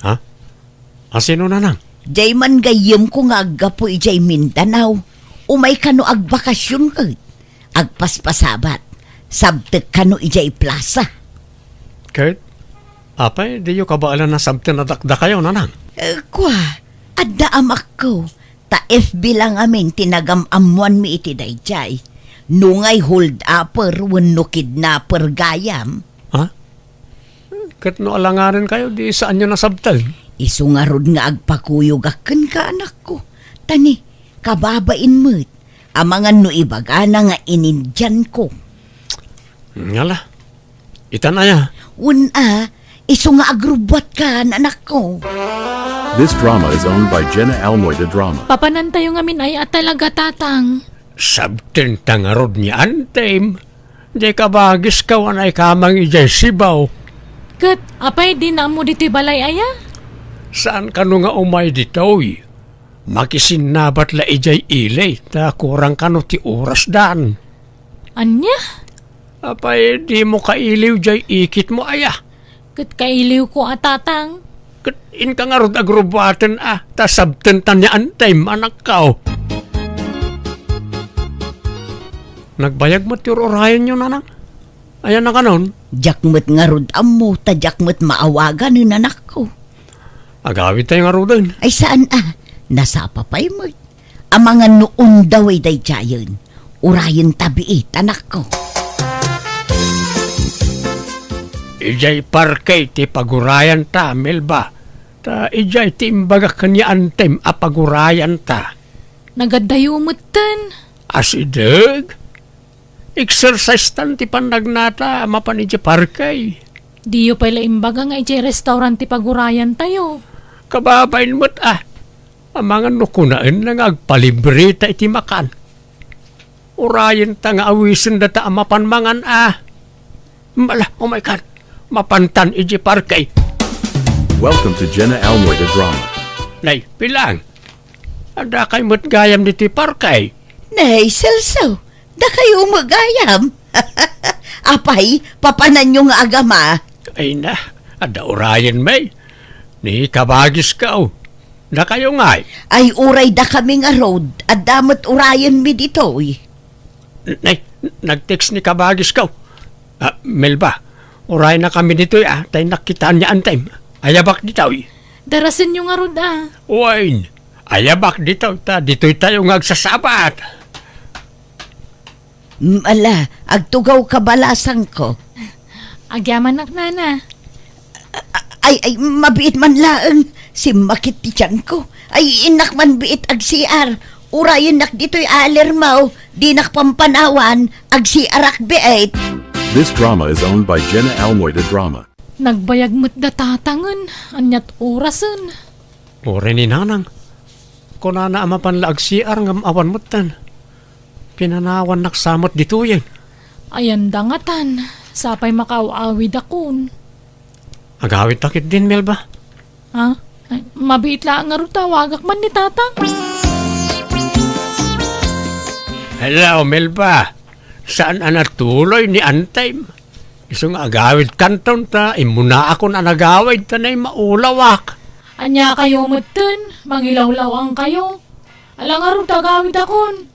Ha? A sino, nanang? Jay man gayyemko nga aggapu idiay Mindanao. Umay kano agbakasyon ket agpaspasabat. Sabtek kano idiay plaza. Ket, apay, diyo kabaelan a sabten a dakdakayo, nanang? Eh, kua, adda amakko. Ta F B la ngamin ti nagam-ammoanmi iti daydiay. No ngay hold-upper wenno kidnapper gayam. Ha? Ket no alangarenkayo, di saanyo nasabten? Isu ngarud nga agpakuyogak kenka, anakko. Ta ni, kababain met, amangan no ibagana nga inindianko. Ngala, itan aya? Wen a, isu nga agrubbuatkan, anakko. This drama is owned by Jenna Almoy de Drama. Papanantayo ngamin aya a talaga, Tatang. Sabtenta ngarud ni Antem. Diay kabagiska awan ay kamang idiay Sibaw. Ket, apay, dina ammo ditoy balay aya? Saan kano nga umay ditoy? Makisinnabat la idiay ili, ta kurang kano ti orasdan. Ania? Apay, dimo kailiw diay ikitmo aya? Ket kailiwko a, Tatang. Ket inka ngarud agrubbuaten a, ta sabtenta ni Antem, anakko. Nagbayag met ti ur-urayenyo, nanang? Aya nakanon? Diak met ngarud ammo, ta diak met maawaganen, anakko. Agawidtayo ngaruden. Ay, saan a. Nasapa pay met. Amangan no undaw daydiayen. Urayenta biit, anakko. Idiay parke ti pagurayanta, Melba. Ta idiay ti imbagak ken ni Antem a pagurayanta. Nagaddayo metten. Asideg? Exercise tan ti pannagnata a mapan idiay parke. Diyo pay la imbaga nga idiay restaurant ti pagurayantayo. Kababain met a. Amangan no kunaenna nga agpalibreta iti makan. Urayenta nga awisendata a mapan mangan a. Mala, oh my God. Mapantan idiay parke. Welcome to Jenna Almoy de Drama. Nay, Pilang. Adda kay met gayam ditoy parke. Nay, Celso. Dakayo met gayam. Apay, papananyo nga agama? Ay na, adda urayen, may. Ni kabagiska, oh. Dakayo ngay? Ay, uray dakami ngarud, adda met urayenmi ditoy. Nay, nag-text ni kabagiska, oh. Ah, Melba, urayennakami ditoy, ah, tay nakitaan ni Antem. Ayabak ditoy. Darasenyo ngarud, ah. Wen, ayabak ditoy, ta ditoytayo nga agsasabat. Mm, ala, agtugawka balasangko. Agyamanak, nana. A-, a-, ay, ay, mabiit man laeng. Simmakit ti tiyanko. Ay, innak man biit ag-C R. Urayennak ditoy a alermaw. Dinak pampanawan. Ag-C R ak biit. This drama is owned by Jenna Almoy de Drama. Nagbayag met da tatangen. Aniat orasen? Uray ni nanang. Kunana a mapan la ag-C R ngem awan metten. Pinanawannak sa met ditoyen. Ayan da ngatan, sapay makaaw-awidakon. Agawidta ketdin, Melba. Ha? Ay, mabiit la ngarud ta awagak man ni Tatang. Hello, Melba. Saan a natuloy ni Antem? Isu nga agawidkanton ta immunaakon a nagawid ta nay maulawak. Ania kayo metten? Mangilawlaw-ang kayo? Ala ngarud ta agawidakon.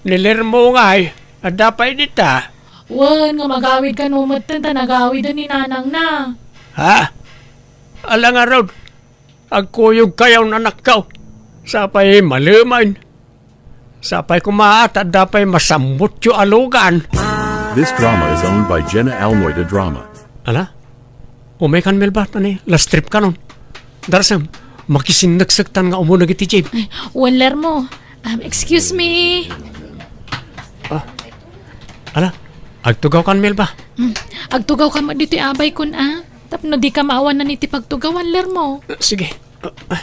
Ni Lermo ngay, adda pay dita? Wen, nga magawid kano metten ta nagawiden ni nanangna. Ha? Ala ngarud, agkuyogkayon, anakko. Sapay malemen. Sapay koma ta adda pay masammutyo a lugan. This drama is owned by Jenna Almoy de Drama. Ala? Umaykan, Melba, ta ni last trip kanon. Darasem, makisinneksek tan nga umuna iti jeep. Ay, wen, Lermo. Um, excuse me. Ah, ala, agtugawkan, Melba. Mm, agtugawkan met ditoy abaykon, ah. Tapno dika maawanan iti pagtugawan, Lermo. Ah, sige. Ah, ah.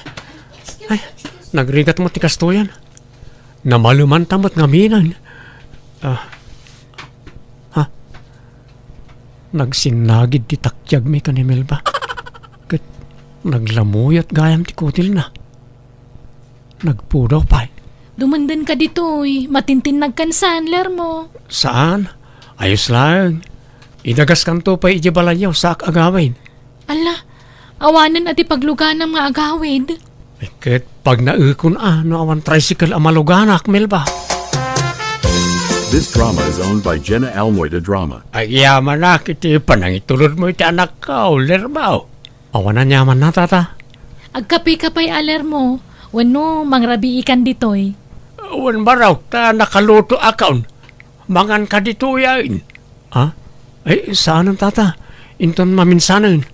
Ay, nagrigat met ti kastoyan. Namalemanta met ngamin. Ah, Nagsinnagid ti takiagmi ken ni Melba. Ket naglamuyot gayam ti kutilna. Nagpudaw pay. Dumendenka ditoy, matintinnagkan saan, Lermo? Saan? Ayos laeng. Idagaskanto pay idiay balayyo, saak agawid. Ala, awanen a ti pagluganam nga agawid. Ay, ket pagnaekon a no awan tricycle a maluganak, Melba. This drama is owned by Jenna Almoy de Drama. Agyamanak iti panangitulodmo iti anakko, Lermo. Awan aniamanna, tata. Agkapeka pay a, Lermo, wenno mangrabiikan ditoy? Wen barok ta nakalutoakon. Manganka ditoyen. Ah? Ay, saanen, tata. Inton maminsanen.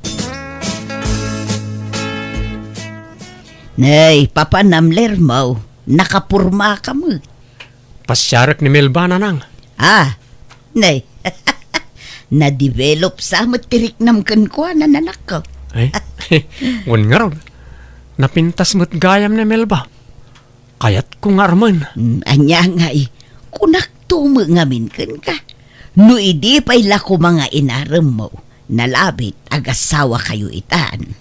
Nay, papanam, Lermo. Nakapormaka met. Pasiarek ni Melba, nanang. Ah, nay. Na-develop sa met ti riknam kenkuana, anakko. Ay, wen ngarud. Napintas met gayam ni Melba. Kayatko nga armen. Mm, ania ngay, kunakto met ngamin kenka. No idi pay la koma nga inaremmo, nalabit, agasawakayo itan.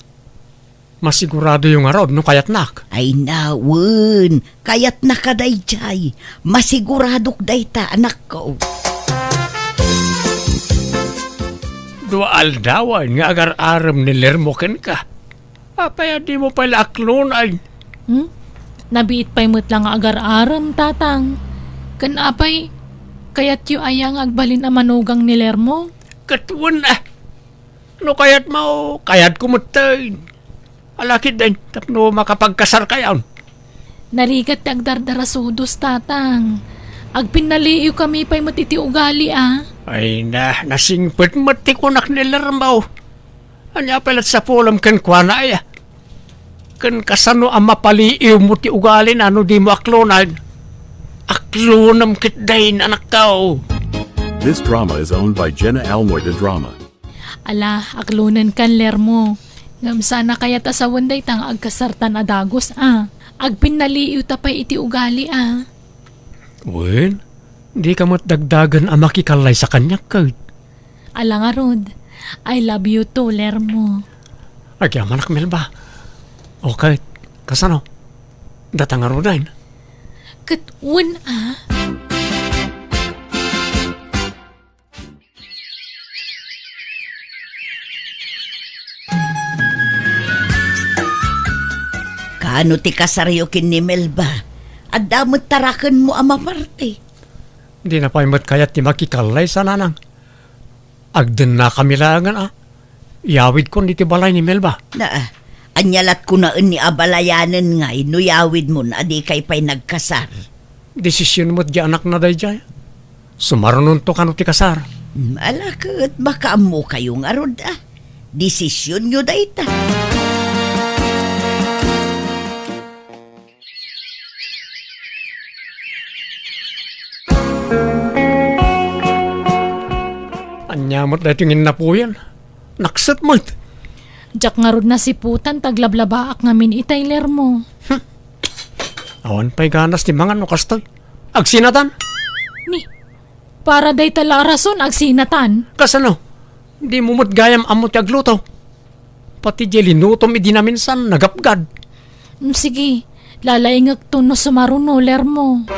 Masiguradoyo ngarud no kayatnak? Ay, wen, kayatnaka daydiay. Masiguradok dayta, anakko. Dua aldawen nga agar-arem ni Lermo kenka. Apay a dimo pay la aklonen? Hmm? Nabiit pay met la nga agar-arem, tatang. Ken apay, kayatyo aya nga agbalin a manugang ni Lermo? Ket wen a. No kayatmo, kayatko metten. Ala ketdin, tapno makapagkasarkayon. Narigat ti agdardarasudos, tatang. Agpinnaliiwkami pay met iti ugali, a. Ay na, nasingpet met ti kunak ni Lermo. Ania pay la't sapulem kenkuana, aya? Ken kasano a mapaliiwmo ti ugalina no dimo aklonen? Aklonem ketdin, anakko. This drama is owned by Jenna Almoy de Drama. Ala, aklonenkan, Lermo. Ngem saan a kayat a sawen dayta nga agkasartan a dagus, a. Agpinnaliiwta pay iti ugali, a. Wen, dika met dagdagen a makikallaysa kaniak, ket. Ala ngarud, I love you too, Lermo. Agyamanak, Melba. Okay, kasano? Data ngaruden? Ket wen a. Kaano ti kasaryo ken ni Melba? Adda met tarakenmo a maparti. Dina pay met kayat ti makikallaysa, nanang. Agdennakami laengen a. Iyawidkon iti balay ni Melba. Na, ania la't kunaen ni abalayanen ngay no iyawidmon a dikay pay nagkasar? Desision met ti anakna daydiay. Sumarunonto kano ti kasar. Hmm, ala ket makaammokayo ngarud a. Desisionyo dayta. Ania met daytoy nga innapuyan? Nakset met. Diak ngarud nasiputan ta aglablabaak ngamin itay, Lermo. Hmm. Awan pay ganas ti mangan no kastoy. Agsinatan? Ni, para dayta la a rason, agsinatan. Kasano? Dimo met gayam ammo ti agluto. Pati diay linutom idi naminsan, nagapgad. Mm, sige, lalaingekto no sumaruno, Lermo.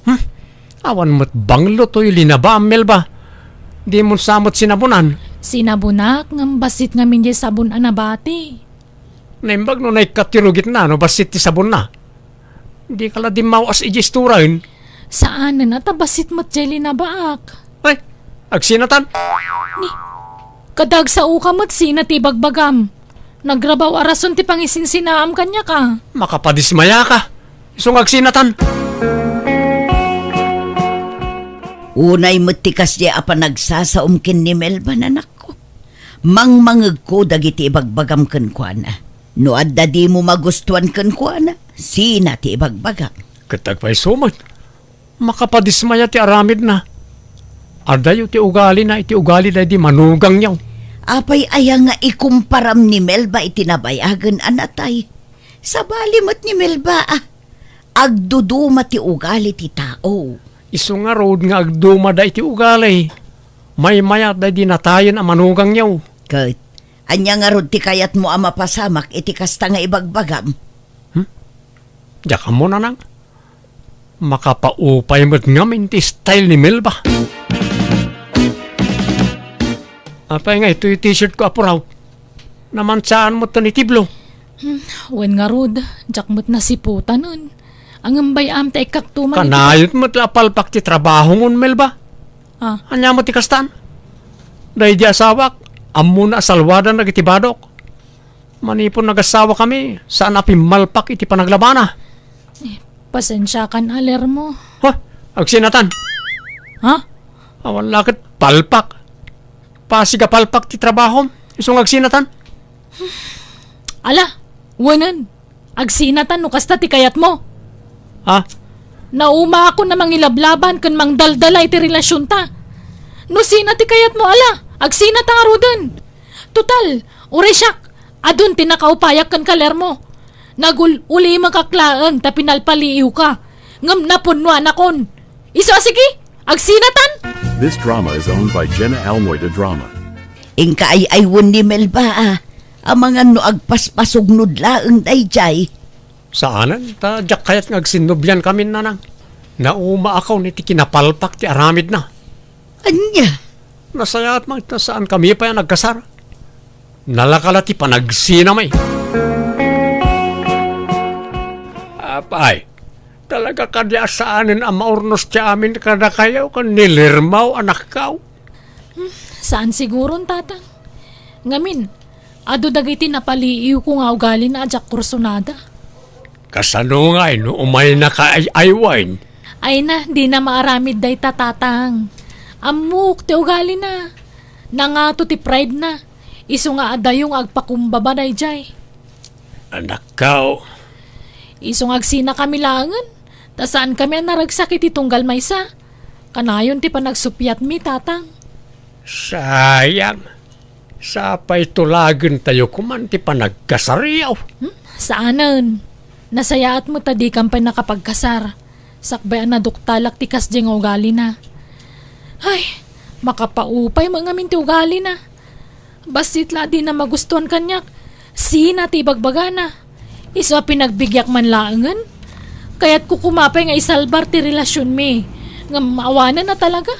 Hmm? Awan met banglo toy linaba, Melba. Dimon sa met sinabonan? Sinabonak, ngem bassit ngamin diay sabon a nabati. Naimbag no naikkat ti rugitna no bassit ti sabonna. Dika la dimmaw-as idiay istoraen. Saanen a ta bassit met diay linabaak. Ay, agsinatan. Ni, kada agsaoka met sina ti ibagbagam. Nagrabaw a rason ti pangisinsinaam kaniak a. Makapadismayaka. Isu nga agsinatan. Unay met ti kasdiay a panagsasaom ken ni Melba, anakko. Mangmangegko dagiti ibagbagam kenkuana. No adda dimo magustuan kenkuana, sina ti ibagbagam? Ket agpayso met, makapadismaya ti aramidna. Adayo ti ugalina iti ugali daydi manugangyo. Apay aya nga ikumparam ni Melba iti nabayagen a natay? Sabali met ni Melba a. Agduduma ti ugali ti tao. Isu ngarud nga agdumada iti ugali, maymayat daydi natayen a manugangyo. Ket ania ngarud ti kayatmo a mapasamak iti kasta nga ibagbagam? Hmm? Diak ammo, Nanang. Makapaupay met ngamin ti style ni Melba. Apay nga itoy t-shirt ko, Apuraw? Namansaan met ti nitiblo. Hmm, wen ngarud, diak met nasiputanen. Ngem bay-am ta ikkak tuman iti Kanayot met la a palpak ti trabahomon, Melba. Ah. Ania met ti kastan? Daydi asawak, ammona a salwadan dagiti badok. Manipud nagassawakami, saan a pimmalpak iti panaglabana. Eh, pasensiakan a, Lermo. Ha? Agsinatan? Ha? Awan la ket palpak. Pasig a palpak ti trabahom, isu nga agsinatan? Ala, wenen. Agsinatan no kasta ti kayatmo. Ha? Naumaakon a mangilablaban ken mangdaldala iti relasionta. No sina ti kayatmo, ala, agsinata ngaruden. Total, uray siak, adun ti nakaupayak kenka, Lermo. Nagul-ulimekak laeng ta pinalpaliiwka, ngem napunnoanakon. Isu a sige, agsinatan! This drama is owned by Jenna Almoy de Drama. Inka ay-aywen ni Melba, a, amangan no agpaspasugnod laeng daydiay. Saanen, ta diak kayat nga agsinnobiankamin, Nanang. Naumaakon iti kinapalpak ti aramidna. Ania? Nasayaat man ta saankami pay a nagkasar. Nalaka la ti panagsinami. Apay, talaga kadi a saanen a maurnos ti amin kadakayo ken ni Lermo, anakko? Hmm, saan siguron, Tatang. Ngamin, adu dagiti napaliiwko nga ugalina a diak kursunada. Kasano ngay no umaynaka ay-aywen? Ay na, dina maaramid dayta, Tatang. Ammok ti ugalina. Nangato ti pride na. Isu nga adayo nga agpakumbaba daydiay. Anakko. Isu nga agsinakami laengen, ta saankami a naragsak iti tunggal maysa. Kanayon ti panagsuppiatmi, Tatang. Sayang. Sapay tulagentayo koman ti panagkasaryo. Hmm? Saanen. Nasayaat met ta dikam pay nakapagkasar. Sakbay a naduktalak ti kasdiay nga ugalina. Ay, makapaupay met ngamin ti ugalina. Bassit la a dina magustuan kaniak. Sina ti ibagbagana? Isu a pinagbigiak man laengen? Kayatko koma pay nga isalbar ti relasionmi. Ngem awanen a talaga.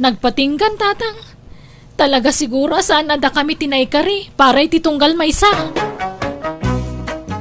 Nagpatinggan, Tatang. Talaga siguro a saan a dakami ti naikari para iti tunggal maysa.